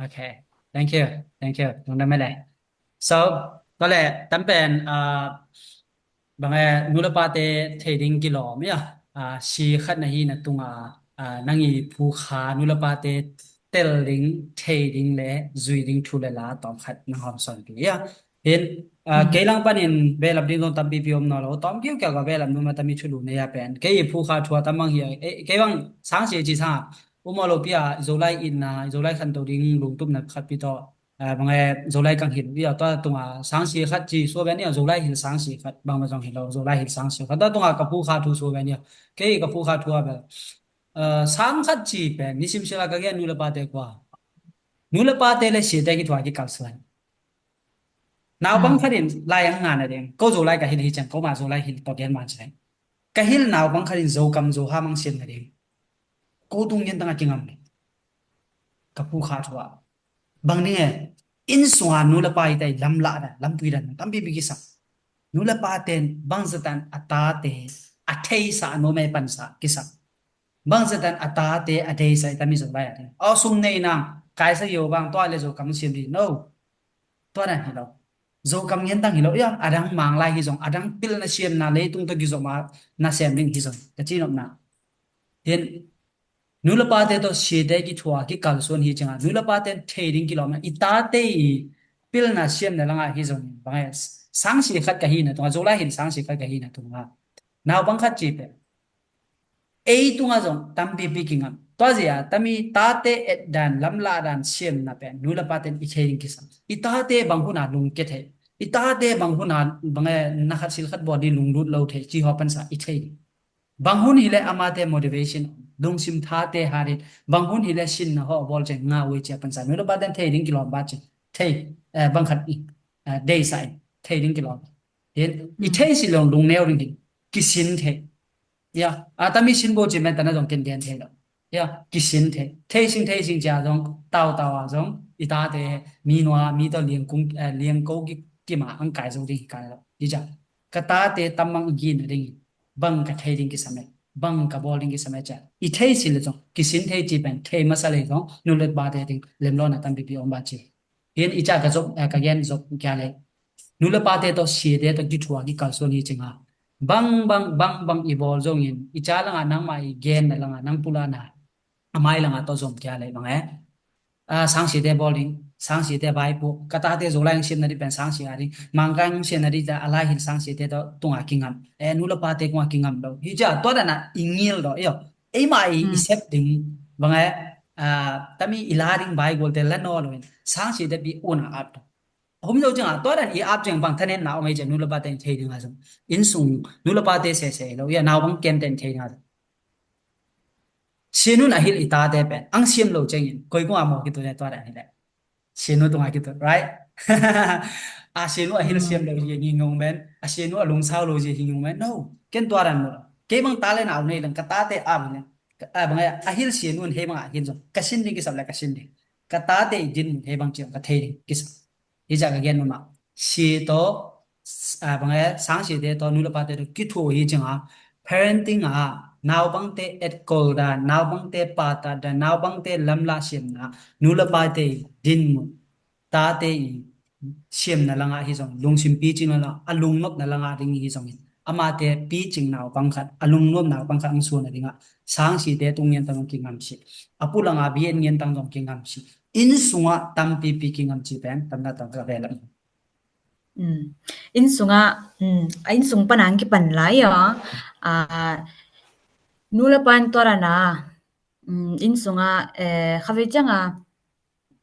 Okay. Thank you. Thank you. Lungdam e le. So, tua le tam pen, uh, bang e, nu le pate thei ding kilawm ia, a, si khat na hi na tunga, a, nang i phukha nu le pate tel ding, thei ding le zui ding thu le la tawm khat na hawm sawn pi ia. Hin, a, kei lang panin belap ding zong tampipi om naw lo, tawm kiukiau ka belap nu ma tami thulu nei a pen kei i phukha thu a tam bang hi a, e, kei bang sangsi ci sa, um aw lo pi a, Zolai itna, Zolai khanto ding lungtupna khat pi tawh, a, bang e, Zolai kang hil ia, tua tunga sangsi khat ci sua ben ia, Zolai hil sangsi khat bang ma zong hil lo, Zolai hil sangsi khat, tua tunga ka phukha thu sua ben ia, kei ka phukha thu a bel, a, sang khat ci pen nisim sila ka gen nu le pate kua, nu le pate le site kithua kikalsuan. Naupang khat in lai ang ngah na ding, ko Zolai ka hil hi ciang, ko ma Zolai hil tawh gen man ci lai. Ka hil naupang khat in Zokam Zoha mang siam na ding, ko tung gen tang a kingam le. Ka phukha thu a bang ding e, inn sunga nu le pa i tai lamlah dan, lampui dan tampipi kisam. Nu le pa ten bangzatan a tate a theisa a nuam e pansa kisam. Bangzatan a tate a deisa i tami Zolai a ding, aw, sum nei nang kaisa yo bang tua le Zokam siam ding no. Tua dan hi lo. Zokam ngen tang hi lo ia, a dang Manglai hi zong, a dang pilna siamna leitung tawh kizom a na sem ding hi zong ka ci nopna. Hin, nu le pate tawh site kithua kikalsuan hi cianga nu le pate thei ding kilawm a, i tate i pilna siamna langa hi zong bang e, sangsi khat ka hi na tunga, Zolai hil sangsi khat ka hi na tunga, naupang khat ci pen ei tunga zong tampipi kingam. Tua zia tami tate et dan, lamlah dan siamna pen nu le paten i thei ding kisam. I tate bang huna lungke thei, i tate bang huna bang e, na khat sil khat bawl ding lunglut lo thei ci haw pansa i thei ding. Bang hun hileh amate motivation, lungsim thate harin, bang hun hileh sinna haw bawl ciang nga ui cia pansa nu le paten thei ding kilawm ba ci. Thei, eh, bang khat i, eh, deisa in thei ding kilawm. Hin, i thei si long lungneu ding hin kisin thei. Ia, a tami sin bo ci men tana zong ken gen thei lo. Ia, kisin thei. Thei sing, thei sing cia zong, tau tau a zong, i tate, mi nua, mi tawh liangkung, eh, liangko ki, kima ang kai zo ding hi kai lo. Hi cia, ka tate tam mang i gin ding, bang ka thei ding kisam e, bang ka bawl ding kisam e cia. I thei si le zong, kisin thei ci pen, thei masa le zong, nu le pate ding, lemlawna tampipi om ba ci. Hin i ca ka zop, eh, ka gen zop kia le. Nu le pate tawh site tawh kithua kikalsuan hi cinga. Bang, bang, bang, bang i bawl zongin, i ca langa nangma i genna langa, nang pulana, a mai langa tawh zom kia le bang e. A, sangsite bawl ding, sangsite vaipu, ka tate Zolai ang siamna di pen sangsi a ding, Manglai ang siamna di ta, a lai hin sangsite tawh tunga kingam. E, nu le pate kunga kingam lo. Hi ca, tua dana i ngil do, io. Eima i, i sep ding, bang e, a, tami i la ding bai gol te la no lo in, sangsite pi una ap do. Hum zo ciang a, tua dan i ap ciang bang thanen na ong ei ciang nu le pa ten thei ding a zong. Inn sung nu le pa te sese lo, ia nau bang kem ten thei ding a zong. Sianu na hil i tate pen, ang siam lo ciangin, koi kung a maw kitu ne tua dan hi le. Sianu tunga kitu, right? A sianu a hil siam lo zia hi ngong men, a sianu a lungsau lo zia hi ngong men. No, ken tua dan mo. Kei bang ta le nau nei lang, ka tate a bang le. A bang a hil sianu hei bang a hil zong. Ka sin ding kisap le ka sin ding. Ka tate i din hei bang ciang ka thei ding kisap. Hi ca ka gen mama. Si tawh, a, bang e, sangsite tawh, nu le pate tawh, kithu hi cianga, parenting a, naupangte etkol dan, naupangte pata dan, naupangte lamla siamna, nu le pate dinmun, tate i siamna langa hi zong, lungsim picing langa, a lungnopna langa ding hi zongin, amate picing naupang khat, a lungnop naupang khat ang suan a dinga, sangsite tung ngian tang zong kingamsi, a pu langa bien ngian tang zong kingamsi, inn sunga tampipi kingamsi pen, tamna tang ka ve lam. Mm. Inn sunga, mm, a inn sung pana ang kipan lai aw. A, nu le pa in tua rana, mm, inn sunga, eh, khavi cianga,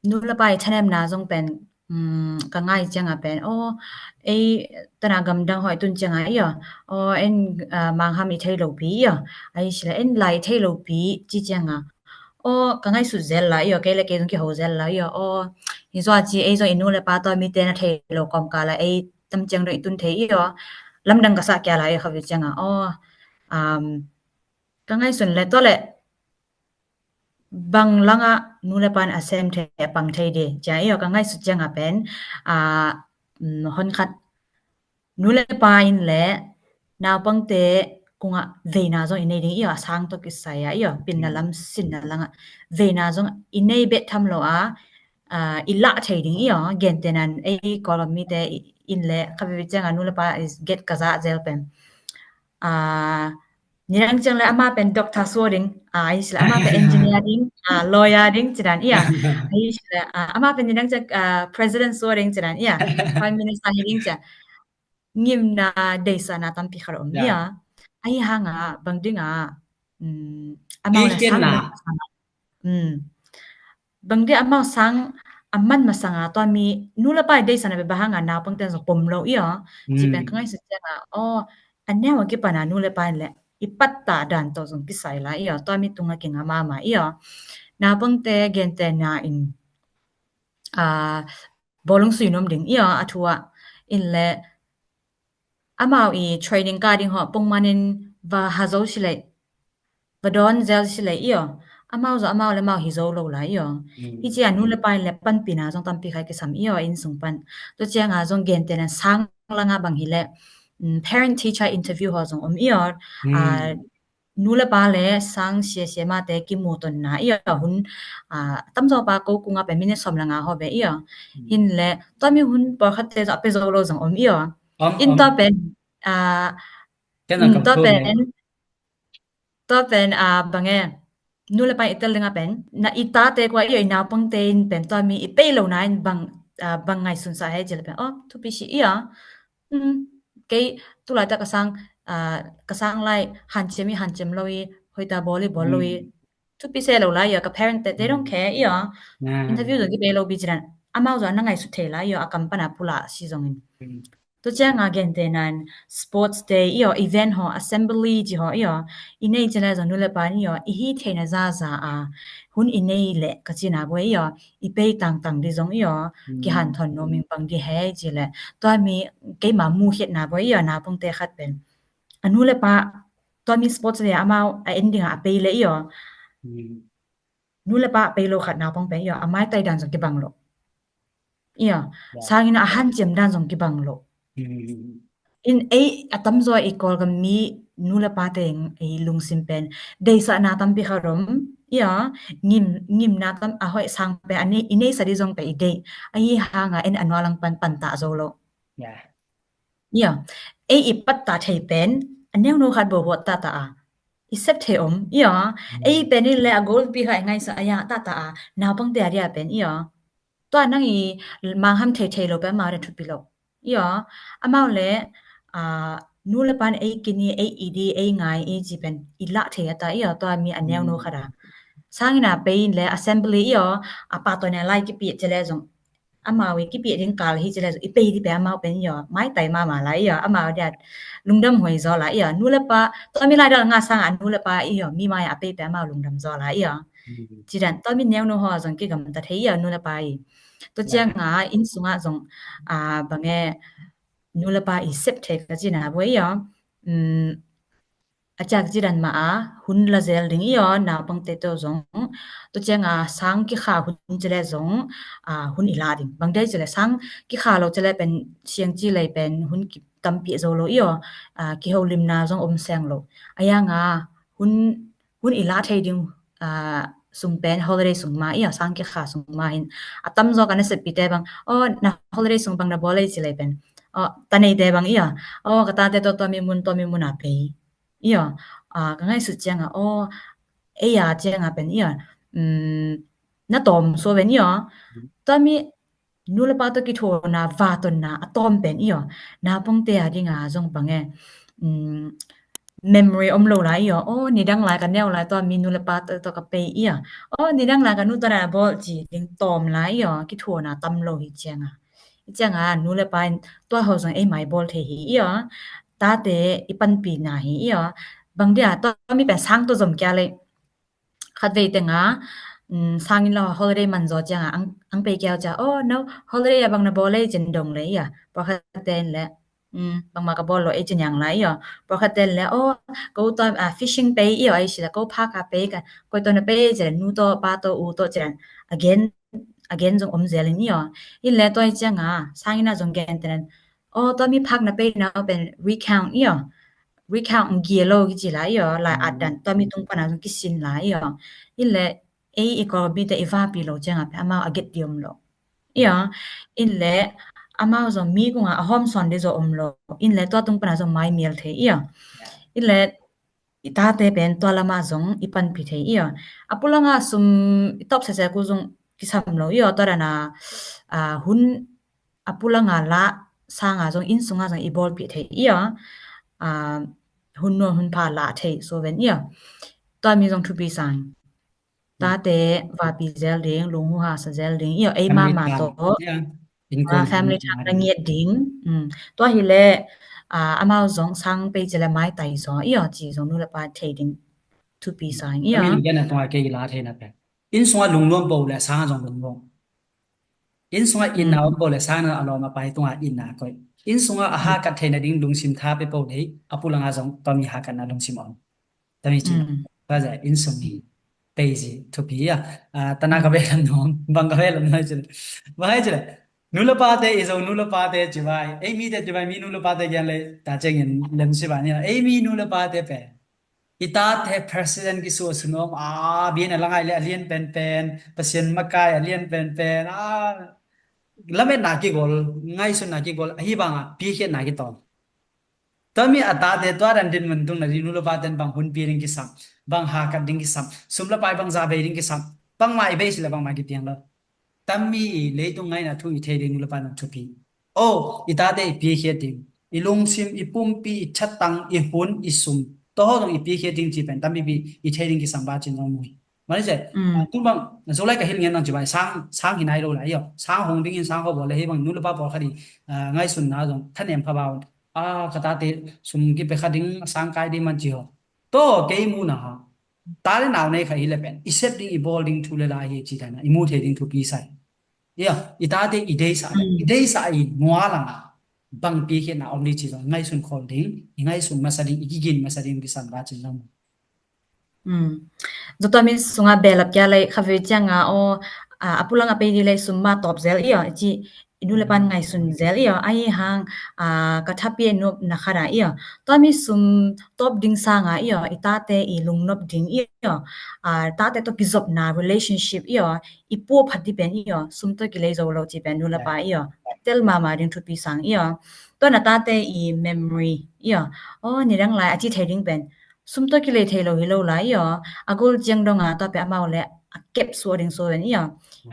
nu le pa i thanemna zong pen, mm, ka ngai cianga pen, aw, ei, tana gamdang hoi tun cianga i aw, aw, en, ah, mangham i thei lo pi i aw, ai sila en lai i thei lo pi ci cianga, aw, ka ngaisut zel la i aw, kei le kei zong kiho zel la i aw, aw, hi zaw ci ei zong i nu le pa tawh mite na thei lo kawmkala ei tam ciang dong i tun thei i aw, lamdang ka sah kia la i aw, khavi cianga, aw, um, ka ngaisut le tua le, bang langa nu le pan a sem thei, a pang thei de, cia i aw ka ngaisut cianga pen, a, mm, hon khat, nu le pa in le naupangte kunga veina zong i nei ding i aw, a sang tawh kisai a i aw, pinna lam sinna langa veina zong i nei bet tham lo a, a, i lah thei ding i aw, gentehnan ei Kawlgam mite i, in le kha veve cianga nu le pa i get ka zah zel pen. Ah, nidang ciang le ama pen doctor suak ding, ah, i sila ama pen engineer ding, ah, lawyer ding cidan ia. I sila, ah, ama pen nidang ciang, ah, president suak ding cidan ia. Prime minister hi ding ciang. Ngimna deisana tampi khat om ia. Ahi hanga bang dinga, mm, amau na sang na. Mm. Bang dia amau sang a man masanga tua mi nu le pa i deisana be bahanga naupangte zong pom lo ia. Ci pen ka ngaisut cianga, oh, a neu a kipana nu le pa in le i patta dan to zong kisai la ia. Tua mi tunga kinga mama ia. Naupangte gente na in, ah, bawlung sui nom ding ia a thua in le amau i training ka ding ho pongmanin va hazo silei, va dawn zel silei ia. Amau zo amau le mau hi zo lo la ia. Hi cia nu le pa in le panpina zong tampi khai kisam ia inn sung pan. Tua cianga zong gente na sang langa bang hi le, mm, parent teacher interview ho zong om ia. Ah, nu le pa le sang sia sia mate kimu tonna ia hun, ah, tamzaw pa ko kunga pen minute som le nga ho be ia. Hin le tua mi hun pawlkhatte zo a pe zo lo zong om ia. In tua pen, ah, tua pen, tua pen, ah, bang e, nu le pa i tel dinga pen na i tate kua ia i naupangte in pen tua mi i pei lo na in bang, ah, bang ngaisun sa he ci le pen, oh, thupi si ia. Kei tulai ta ka sang, ah, ka sang lai hanciam i hanciam lo i, hoita bawl i bawl lo i, thupi se lo lai ia, ka parent te they don't care ia. Interview zong kibei lo bi cidan amau zong na ngaisut thei lai ia, a kam pana pula si zongin. Tua cianga gente nan sports day ia, event ho, assembly ci ho ia, i nei ci lai zong nu le pa in ia i hi theina zaza a hun i nei le ka cina bua ia. I pei tangtang di zong ia, kihanthawn nuam ing bang di hei ci le. Tua mi keima mu khiatna bua ia naupangte khat pen. A nu le pa, tua mi sports le amau a en dinga a pei le ia. Nu le pa a pei lo khat naupang pen ia, a maitai dan zong kibang lo. Ia, sangin a hanciam dan zong kibang lo. In ei a tamzaw i Kawlgam mi nu le pate i lungsim pen deisana tampi khat om ia, ngim, ngimna tam a hoih sang pen a nei, i neisa di zong pen i dei. Ahi hanga en a nualang pan panta zo lo. Ia, ei i patta thei pen a neuno khat bo huat tata a i sep thei om ia. Ei pen in le a goal pi kha i ngaisa a ia tata a naupangte a dia pen ia. Tua nang i mangham thei thei lo pen amau le thupi lo. Ia, amau le, ah, nu le pan ei kini, ei idi, ei ngai i ci pen i lah thei ata ia, tua mi a neuno khat a. Sangina pei in le assembly ia, a pa to ne lai kipi ci le zong. Amau i kipi ding kal hi ci le zong i pei di pe amau pen ia, maitai mama la ia, amau dia lungdam huai zaw la ia, nu le pa, tua mi lai dal nga sanga nu le pa ia, mi mai a pei pe amau lungdam zaw la ia. Cidan, tua mi neuno ho zong kigam ta thei ia, nu le pa i. Tua cianga inn sunga zong, ah, bang e, nu le pa i sep thei ka cina bua ia. A ciak cidan ma a hun la zel ding ia, naupangte to zong. Tua cianga sang kikha hun ci le zong, ah, hun i la ding. Bang dei ci le sang kikha lo ci le pen siang ci lei pen hun ki tampi zo lo ia, ah, kiholimna zong om seng lo. A ianga hun hun i la thei ding, ah, sung pen holiday sung ma ia, sang kikha sung ma hin a tamzaw ka naseppite bang, oh, na holiday sung bang na bawl ei ci lei pen, oh, ta neite bang ia, oh, ka tate to tua mi mun, tua mi mun a pei ia, ah, ka ngaisut cianga, oh, ei a cianga pen ia, um, na tawm sua pen ia, tua mi nu le pa to kithuahna, vatonna a tawm pen ia, naupangte a dinga zong bang e, um, memory om lo lai ia, oh, nidang lai ka neu lai tua mi nu le pa to, to ka pei ia, oh, nidang lai ka nu to na bawl ci ding tawm lai ia, kithuahna tam lo hi cianga. Hi cianga nu le pa in tua ho zong ei mai bawl thei hi ia, tate i panpina hi ia, bang dia tua mi pen sang to zom kia le. Khat vei tenga, um, sangin lo holiday man zaw cianga ang, ang pei kiau cia, oh, no, holiday a bang na bawl ei cin dong le ia. Pawlkhat ten le, um, bangma ka bawl lo ei cin yang la ia. Pawlkhat ten le, oh, ko to, ah, fishing pei ia, ei sila ko park a pei ka, koi to na pei cin, nu to, pa to, u to cin. Again, again zong om zelin ia. In le tua i cianga, sangina zong gen tenen, oh, tua mi park na pei na pen recount ia. Recount ang gia lo kici la ia, lai at dan tua mi tung pana zong kisin la ia. In le ei i Kawlpi te i vapi lo cianga pen amau a get di om lo. Ia, in le amau zong mi kungah a hawm sawn dih zong om lo. In le tua tung pana zong mai mial thei ia. In le i tate pen tua lamah zong i panpih thei ia. A pulanga sum i tawp sese kul zong kisam lo ia. Tua dana, ah, hun a pulanga lah sanga zong inn sunga zong i bawlpih thei ia. Ah, hun nuam hun pha lah thei so ven ia. Tua mi zong thupi sang. Tate vapi zel ding, lunghu hasa zel ding ia, ei mama tawh, family thak na ngiat ding. Tua hi le, ah, amau zong sang pei ci le mai tai zaw ia, ci zong nu le pa thei ding thupi sang ia. Tua hi le, inn sunga lungnuam po le sang zong lungnuam. Inn sunga inn na om po le sang na a lawm a pai tunga inn na koih. Inn sunga a hakat theihna ding lungsim tha pe po le a pulanga zong tua mi hakatna lungsim om. Tami ci. Tua zia inn sung hi pei zi thupi ia. Ah, tana ka ve lam nuam, bang ka ve lam nuam ci le. Bang hai ci le. Nu le pate i zo nu le pate ci vai. Ei mite ci vai mi nu le pate gen le ta cengin lem si vai ni. Ei mi nu le pate pe. I tate president kisuah sunuam a bian a langai le a lian penpen, Pasian makai a lian penpen, a lametna kigol, ngaisunna kigol, ahi banga pikhiatna kitawm. Tua mi a tate tua dan din man tung na ding nu le pa ten bang hun pi ding kisam, bang hakat ding kisam, sum le pai bang za bei ding kisam, bangmah i bei si le bangmah kipiang lo. Tammi i leitung ngaina thu i thei ding nu le pa nang thupi. Oh, i tate i pikhiat ding, i lungsim, i pumpi, i thatang, i hun, i sum, tua ho zong i pikhiat ding ci pen tampipi i thei ding kisam ba cin zong mu hi. Mani se, ah, tu bang, Zolai ka hil ngen nang ci bai, sang, sang hi nai lo lai io. Sang hong dingin sang ho bawl le hei bang nu le pa bawl kha ding, ah, ngaisunna zong thanem pha ba un. Ah, ka tate sum kipe kha ding, sang kai ding man ci ho. Tua kei mu na ha. Ta le nau nei kha hi le pen i sep ding, i bawl ding thu le la hi ci ta na, i mu thei ding thupi sai. Ia, i tate i deisa, i deisa i ngualang bang pikhiatna om ding ci zong i ngaisun khol ding, i ngaisun masa ding, i kigin masa ding kisam ba ci zong. Zotomi sunga belap kia lai kha ve cianga aw, a, a pulang a pei di lai sum ma tawp zel ia, i ci i nu le pan ngaisun zel ia, ahi hang, a, ka thapi a nup na kha da ia. Tua mi sum tawp ding sanga ia, i tate i lungnop ding ia, a, tate tawh kizopna relationship ia, i pua phat di pen ia, sum tawh kilei zo lo ci pen nu le pa ia. Tel mama ding thupi sang ia. Tua na tate i memory ia. Aw, ni dang lai a ci thei ding pen sum tawh kilei thei lo hi lo lai ia. A gol ciang donga tua pe amau le a kep suah ding suah ven ia.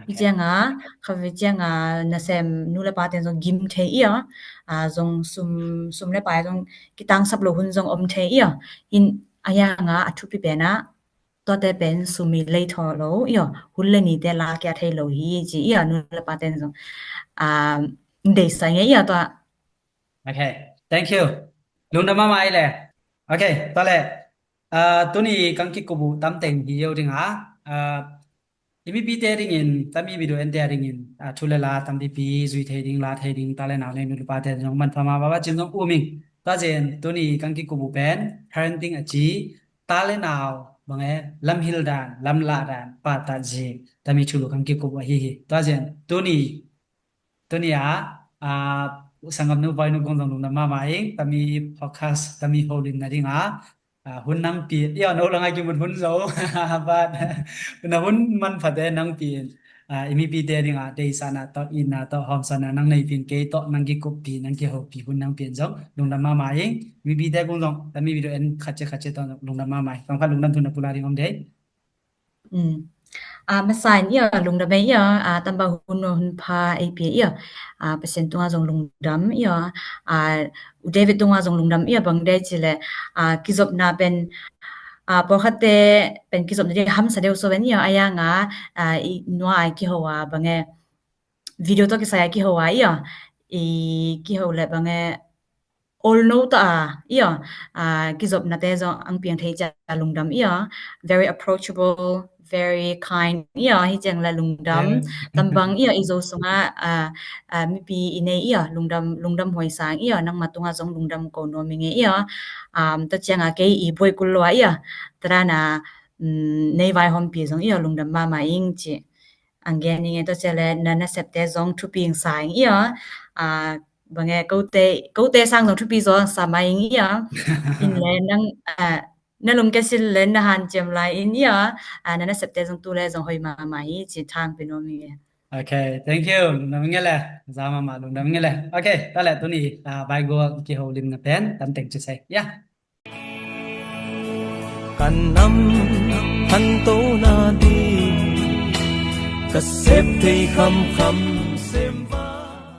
I cianga, kha ve cianga nasem nu le pa ten zong gim thei ia. A, zong sum, sum le pa zong kitangsap lo hun zong om thei ia. In a yanga a thupi pena tuate pen sum i lei thaw lo ia. Hun le nite la kia thei lo hi ci ia nu le pa ten zong. A, deisa nge ia tua. Ok, thank you. Lungdam mama i le. Ok, tua le. Ah, tuni kang kikubu tam teng hi yo ding a. Ah, i mipite dingin, tami video ente a dingin, ah, thu le la tampipi zui thei ding, la thei ding, ta le nau nei nu le pate zong manpha ma ba ba cim zong uming. Tua zen tuni kang kikubu pen parenting a ci, ta le nau bang e, lamhil dan, lamlah dan, pahtak zik, tami thulu kang kikubu ahi hi. Tua zen tuni Tuni a, a, sanggam nu boy nu kong zong lungdam mama ing, tami podcast, tami holim na ding a, a, hun nang pi, ia no lang a kimun hun zo, but na hun manphate nang pi in, a, i mipite ding a, deisana tawh, ina tawh, hawmsana nang nei pi in, kei tawh nang kikup pi, nang kiho pi, hun nang pi in zong lungdam mama ing, mipite kong zong, tami video en khatce khatce tawh lungdam mama ing, kong khat lungdam thu na pula ding om dei. A, masa in ia, lungdam ei ia, a, tamba hun hun pha ei pia ia, a, Pasian tunga zong lungdam ia, a, u David tunga zong lungdam ia bang dei ci le, a, kizopna pen, a, pawlkhatte pen kizopna dei hamsa deuh so ven ia, a yanga, a, i nua a kiho a bang e, video tawh kisai a kiho a ia, i kiho le bang e, all no ta a, ia, a, kizopnate zong ang piang thei cia lungdam ia, very approachable, very kind ia, hi ciang la lungdam, tambang ia i zo sunga, a, a, mipi i nei ia, lungdam, lungdam huai sang ia, nangma tunga zong lungdam ko nuam i nge ia, um, ta cianga kei i buai kul lua ia, tadana, um, nei vai hompi zong ia, lungdam mama ing ci. Ang gen i nge ta cia le na nasepte zong thupi ing sa ing ia, a, bang e, kote, kote sang zong thupi zong sa mai ing ia. In le nang, a, na lungkesil le na hanciam lai in ia, a, na nasepte zong tu le zong hoi mama hi ci thang pi nuam i nge. Okay, thank you. Lungdam nge le. Za mahmah, lungdam nge le. Okay, ta le tuni, ah, Baibal kiho limna pen tamteng ci se. Ya. Ka nam khanto nading ka sep thei khamkham.